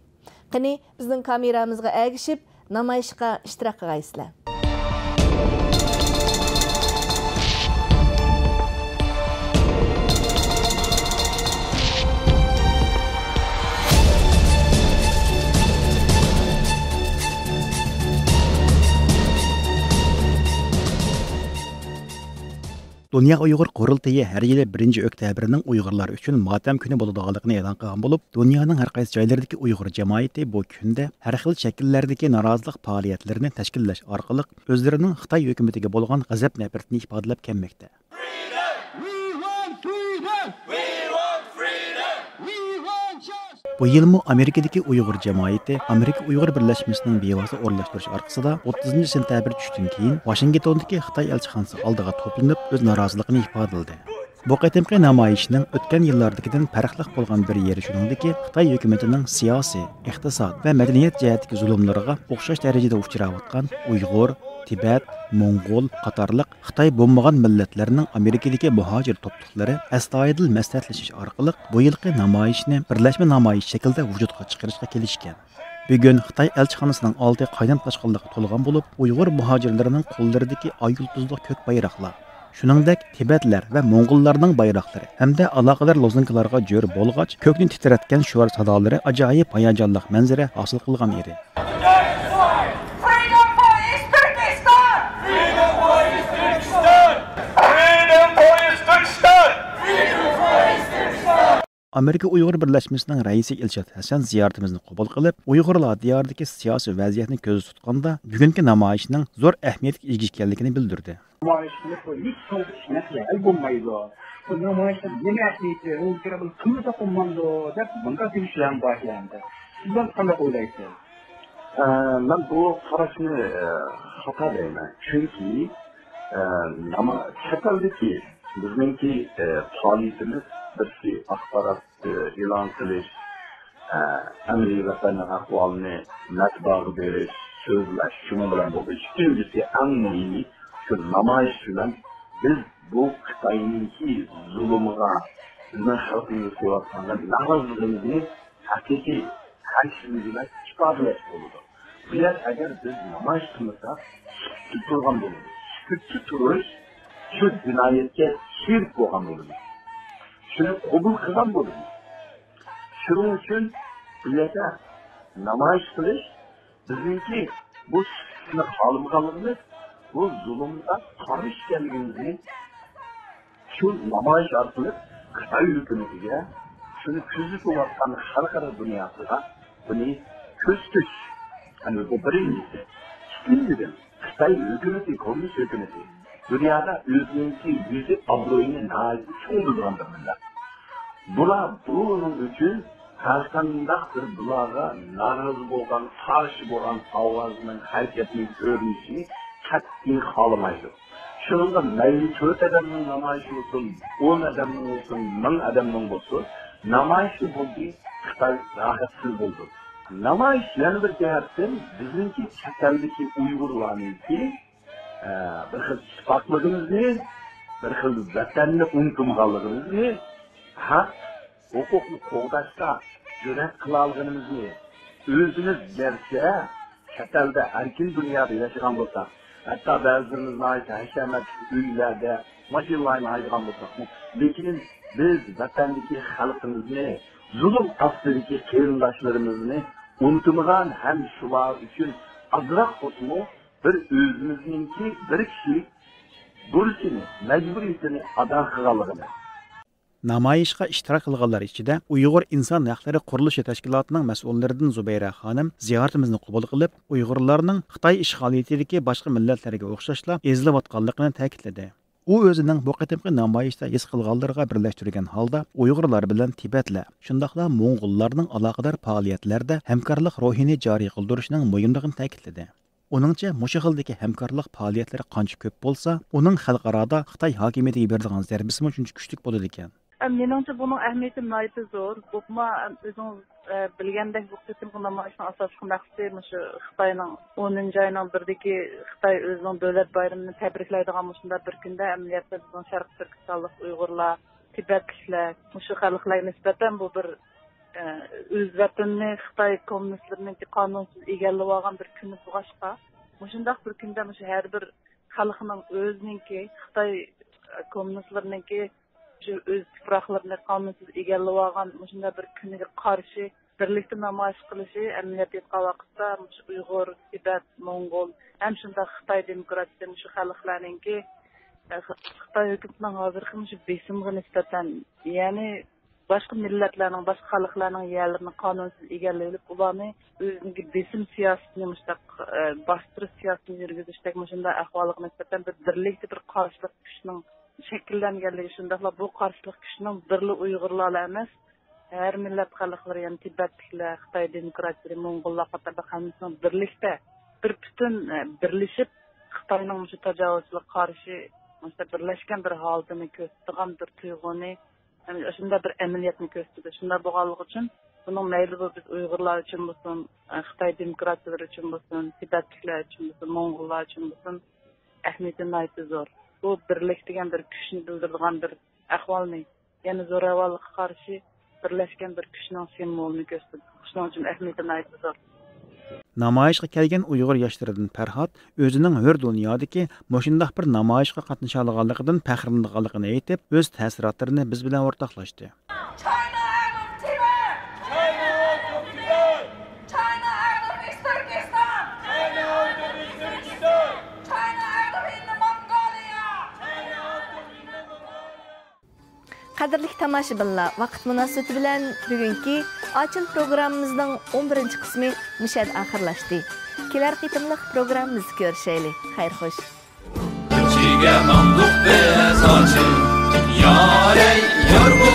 قېنى، بىزنىڭ كامېرامىزغا ئەگىشىپ، نامايىشقا ئىشتىراك قىلغايسىلەر. دۇنيا ئۇيغۇر قۇرۇلتىيى ھەر يىلى بىرىنچى ئۆكتەبىرنىڭ ئۇيغۇرلار ئۈچۈن ماتەم كۈنى بولىدىغانلىقىنى ئېلان قىلغان بولۇپ، دۇنيانىڭ ھەر قايسى جايلىرىدىكى ئۇيغۇر جامائىتى بۇ كۈندە ھەر خىل شەكىللەردىكى نارازىلىق پائالىيەتلىرىنى تەشكىللەش ئارقىلىق ئۆزلىرىنىڭ خىتاي ھۆكۈمىتىگە بولغان غەزەپ-نەپرىتىنى ئىپادىلەپ كەلمەكتە. We want freedom! We want freedom! We want justice! بۇ يىلمۇ ئامېرىكىدىكى ئۇيغۇر جامائىتى ئامېرىكا ئۇيغۇر بىرلەشمىسىنىڭ بىۋاسىتە ئورۇنلاشتۇرۇشى ئارقىسىدا، ئوتتۇزىنچى سېنتەبىر چۈشتىن كېيىن ۋاشىنگتوندىكى خىتاي ئەلچىخانىسى ئالدىغا توپلىنىپ، ئۆز نارازىلىقىنى ئىپادىلىدى. بۇ قېتىمقى نامايىشنىڭ ئۆتكەن يىللاردىكىدىن پەرقلىق بولغان بىر يېرى شۇنىڭدىكى، خىتاي ھۆكۈمىتىنىڭ سىياسىي، ئىقتىساد ۋە مەدەنىيەت جەھەتتىكى زۇلۇملىرىغا ئوخشاش دەرىجىدە ئۇچراۋاتقان ئۇيغۇر، تىبەت، موڭغۇل قاتارلىق خىتاي بولمىغان مىللەتلەرنىڭ ئامېرىكىدىكى مۇھاجىر توپلۇقلىرى ئەستايىدىل مەسلىھەتلىشىش ئارقىلىق بۇ يىلقى نامايىشنى بىرلەشمە نامايىش شەكلىدە ۋۇجۇدقا چىقىرىشقا كېلىشكەن. بۈگۈن خىتاي ئەلچىخانىسىنىڭ ئالدى قاينام-تاشقىنلىققا تولغان بولۇپ، ئۇيغۇر مۇھاجىرلىرىنىڭ قوللىرىدىكى ئاي يۇلتۇزلۇق كۆك بايراقلار، شۇنىڭدەك تىبەتلەر ۋە موڭغۇللارنىڭ بايراقلىرى ھەمدە ئالاقىدار لوزۇنكىلارغا جۆر بولغاچ، كۆكنى تىترەتكەن شوئار سادالىرى ئاجايىپ ھاياجانلىق مەنزىرە ھاسىل قىلغان ئىدى. Freedom for East Turkestan! Freedom for East Turkestan! Freedom for East Turkestan! ئامېرىكا ئۇيغۇر بىرلەشمىسىنىڭ رەئىسى ئىلشات ھەسەن زىيارىتىمىزنى قوبۇل قىلىپ، ئۇيغۇرلار دىيارىدىكى سىياسىي ۋەزىيەتنى كۆزدە تۇتقاندا، بۈگۈنكى نامايىشنىڭ زور ئەھمىيەتكە ئىگە ئىكەنلىكىنى بىلدۈردى. نامايىش قىلىپ، بۇ ھېچ قانداق ئىش نەتىجە ھەل بولمايدۇ. بۇ نامايىشنىڭ نېمە ئەھمىيىتى، ئۇنىڭ كىرا بىر قىممىتى قالمامدۇ دەپ، بۇنداق دېيىشلەرمۇ باشلاندى. سىز بۇنى قانداق ئويلايسىز؟ ئە، مەن بۇ قاراشنى، ئە، خاتا دەيمەن. چۈنكى، ئە، ناما-، چەت ئەلدىكى بىزنىڭكى، ئە، پائالىيىتىمىز بىرسى ئاخبارات، ئە، ئېلان قىلىش، ئە، ئەمەلىي ۋەتەننىڭ ئەھۋالىنى مەتبۇئاتقا بېرىش، سۆزلەش، شۇنىڭ بىلەن بولدى. ئىككىنچىسى، ئەڭ مۇھىمى، شۇ نامايىش بىلەن بىز بۇ خىتاينىڭكى زۇلۇمىغا، بىزنىڭ خەلقىمىزگە قىلىۋاتقان نارازىلىقىمىزنى ھەقىقىي ھەرىكىتىمىز بىلەن ئىپادىلەش بولىدۇ. بۇ يەر ئەگەر بىز نامايىش قىلمىساق، سۈكۈتتە تۇرغان بولىمىز. سۈكۈتتە تۇرۇش شۇ جىنايەتكە شېرىك بولغان بولىمىز. شۇنى قوبۇل قىلغان بولىمىز. شۇنىڭ ئۈچۈن بۇ يەردە نامايىش قىلىش بىزنىڭكى بۇ سۈكۈتنى خالىمىغانلىقىمىز، بۇ زۇلۇمغا قارشى ئىكەنلىكىمىزنى شۇ نامايىش ئارقىلىق خىتاي ھۆكۈمىتىگە، شۇنى كۆزىتىۋاتقان خەلقئارا دۇنياسىغا بۇنى كۆرسىتىش. يەنى بۇ بىرىنچىسى. ئىككىنچىدىن، خىتاي ھۆكۈمىتى، كوممۇنىست ھۆكۈمىتى دۇنيادا ئۆزىنىڭكى يۈزى، ئابرۇيىنى ناھايىتى چوڭ بىلىدىغان بىر مىللەت. بۇلار بۇنىڭ ئۈچۈن ھەرقانداق بىر بۇلارغا نارازى بولغان، قارشى بولغان ئاۋازنىڭ، ھەرىكەتنىڭ كۆرۈنۈشىنى قەتئىي خالىمايدۇ. شۇنىڭغا مەيلى تۆت ئادەمنىڭ نامايىشى بولسۇن، ئون ئادەمنىڭ بولسۇن، مىڭ ئادەمنىڭ بولسۇن، نامايىشنى بولدى خىتاي راھەتسىز بولىدۇ. نامايىش يەنە بىر جەھەتتىن بىزنىڭكى چەت ئەلدىكى ئۇيغۇرلارنىڭكى، ئە، بىر خىل ئىتتىپاقلىقىمىزنى، بىر خىل ۋەتەننى ئۇنتۇمىغانلىقىمىزنى، ھەق، ھوقۇقنى قوغداشتا جۈرئەت قىلالىغىنىمىزنى، ئۆزىمىز گەرچە چەت ئەلدە ئەركىن دۇنيادا ياشىغان بولساق، ھەتتا بەزىلىرىمىز ناھايىتى ھەشەمەتلىك ئۆيلەردە ماشىنىلارنى ھايدىغان بولساقمۇ، لېكىن بىز ۋەتەندىكى خەلقىمىزنى، زۇلۇم ئاستىدىكى قېرىنداشلىرىمىزنى ئۇنتۇمىغان ھەم شۇلار ئۈچۈن ئازراق بولسىمۇ بىر ئۆزىمىزنىڭكى بىر كىشىلىك بۇرچىنى، مەجبۇرىيىتىنى ئادا قىلغانلىقىنى. نامايىشقا ئىشتىراك قىلغانلار ئىچىدە ئۇيغۇر ئىنسان ھەقلىرى قۇرۇلۇشى تەشكىلاتىنىڭ مەسئۇللىرىدىن زۇبەيرە خانىم زىيارىتىمىزنى قوبۇل قىلىپ، ئۇيغۇرلارنىڭ خىتاي ئىشغالىيىتىدىكى باشقا مىللەتلەرگە ئوخشاشلا ئېزىلىۋاتقانلىقىنى تەكىتلىدى. ئۇ ئۆزىنىڭ بۇ قېتىمقى نامايىشتا ھېس قىلغانلىرىغا بىرلەشتۈرگەن ھالدا ئۇيغۇرلار بىلەن تىبەتلەر، شۇنداقلا موڭغۇللارنىڭ ئالاقىدار پائالىيەتلەردە ھەمكارلىق روھىنى جارى قىلدۇرۇشنىڭ مۇھىملىقىنى تەكىتلىدى. ئۇنىڭچە، مۇشۇ خىلدىكى ھەمكارلىق پائالىيەتلىرى قانچە كۆپ بولسا، ئۇنىڭ خەلقئارادا خىتاي ھاكىمىيىتىگە بېرىدىغان زەربىسىمۇ شۇنچە كۈچلۈك بولىدىكەن. ئە، مېنىڭچە، بۇنىڭ ئەھمىيىتى ناھايىتى زور. بولۇپمۇ، ئە، ئۆزىڭىز، ئە، بىلگەندەك، بۇ قېتىمقى نامايىشنىڭ ئاساسلىق مەقسىتى مۇشۇ خىتاينىڭ ئونىنچى ئاينىڭ بىرىدىكى خىتاي ئۆزىنىڭ دۆلەت بايرىمىنى تەبرىكلەيدىغان مۇشۇنداق بىر كۈندە، ئەمەلىيەتتە بىزنىڭ شەرقىي تۈركىستانلىق ئۇيغۇرلار، تىبەتلىكلەر، مۇشۇ خەلقلەرگە نىسبەتەن بۇ بىر، ئە، ئۆز ۋەتىنىنى خىتاي كوممۇنىستلىرىنىڭكى قانۇنسىز ئىگىلىۋالغان بىر كۈنى بولغاچقا، مۇشۇنداق بىر كۈندە مۇشۇ ھەر بىر خەلقنىڭ ئۆزىنىڭكى، خىتاي، ئە، كوممۇنىستلىرىنىڭكى شۇ ئۆز تۇپراقلىرىنى قانۇنسىز ئىگىلىۋالغان مۇشۇنداق بىر كۈنىگە قارشى بىرلىكتە نامايىش قىلىشى، ئەمەلىيەتتە ئېيتقان ۋاقىتتا، مۇشۇ ئۇيغۇر، تىبەت، موڭغۇل ھەم شۇنداق خىتاي دېموكراتىيىسى مۇشۇ خەلقلەرنىڭكى، ئە، خىتاي ھۆكۈمىتىنىڭ ھازىرقى مۇشۇ بېسىمىغا نىسبەتەن، يەنى باشقا مىللەتلەرنىڭ، باشقا خەلقلەرنىڭ يەرلىرىنى قانۇنسىز ئىگىلىۋېلىپ، ئۇلارنى ئۆزىنىڭكى بېسىم سىياسىتىنى، مۇشۇنداق، ئە، باستۇرۇش سىياسىتىنى يۈرگۈزۈشتەك مۇشۇنداق ئەھۋالغا نىسبەتەن بىر بىرلىكتە بىر قارشىلىق كۈچنىڭ شەكىللەنگەنلىكى، شۇنداقلا بۇ قارشىلىق كۈچنىڭ بىرلا ئۇيغۇرلارلا ئەمەس، ھەر مىللەت خەلقلىرى، يەنى تىبەتلىكلەر، خىتاي دېموكراتلىرى، موڭغۇللار قاتارلىق ھەممىسىنىڭ بىرلىكتە بىر پۈتۈن، ئە، بىرلىشىپ خىتاينىڭ مۇشۇ تاجاۋۇزچىلىقىغا قارشى مۇشۇنداق بىرلەشكەن بىر ھالىتىنى كۆرسىتىدىغان بىر تۇيغۇنى، يەنى شۇنداق بىر ئەمەلىيەتنى كۆرسىتىدۇ. شۇنداق بولغانلىقى ئۈچۈن بۇنىڭ مەيلى بۇ بىز ئۇيغۇرلار ئۈچۈن بولسۇن، ئە، خىتاي دېموكراتلىرى ئۈچۈن بولسۇن، تىبەتلىكلەر ئۈچۈن بولسۇن، موڭغۇللار ئۈچۈن بولسۇن، ئەھمىيىتى ناھايىتى زور. بۇ بىرلىك دېگەن بىر كۈچنى بىلدۈرىدىغان بىر ئەھۋالنى، يەنى زوراۋانلىققا قارشى بىرلەشكەن بىر كۈچنىڭ سىمۋولىنى كۆرسىتىدۇ. شۇنىڭ ئۈچۈن ئەھمىيىتى ناھايىتى زور. نامايىشقا كەلگەن ئۇيغۇر ياشلىرىدىن پەرھات ئۆزىنىڭ ھۆر دۇنيادىكى مۇشۇنداق بىر نامايىشقا قاتنىشالىغانلىقىدىن پەخىرلىنىدىغانلىقىنى ئېيتىپ، ئۆز تەسىراتلىرىنى بىز بىلەن ئورتاقلاشتى. China out of Tibet! China out of East Turkestan! China out of Inner Mongolia! قەدىرلىك تاماشىبىنلار، ۋاقىت مۇناسىۋىتى بىلەن بۈگۈنكى ئاچىل پروگراممىمىزنىڭ ئون بىرىنچى قىسمى مۇشۇ يەردە ئاخىرلاشتى. كېلەر قېتىملىق پروگراممىمىزدا كۆرۈشەيلى. خەير خوش. كۆچىگە ماڭدۇق بىز ئاچىل، يارەي، يار بۇ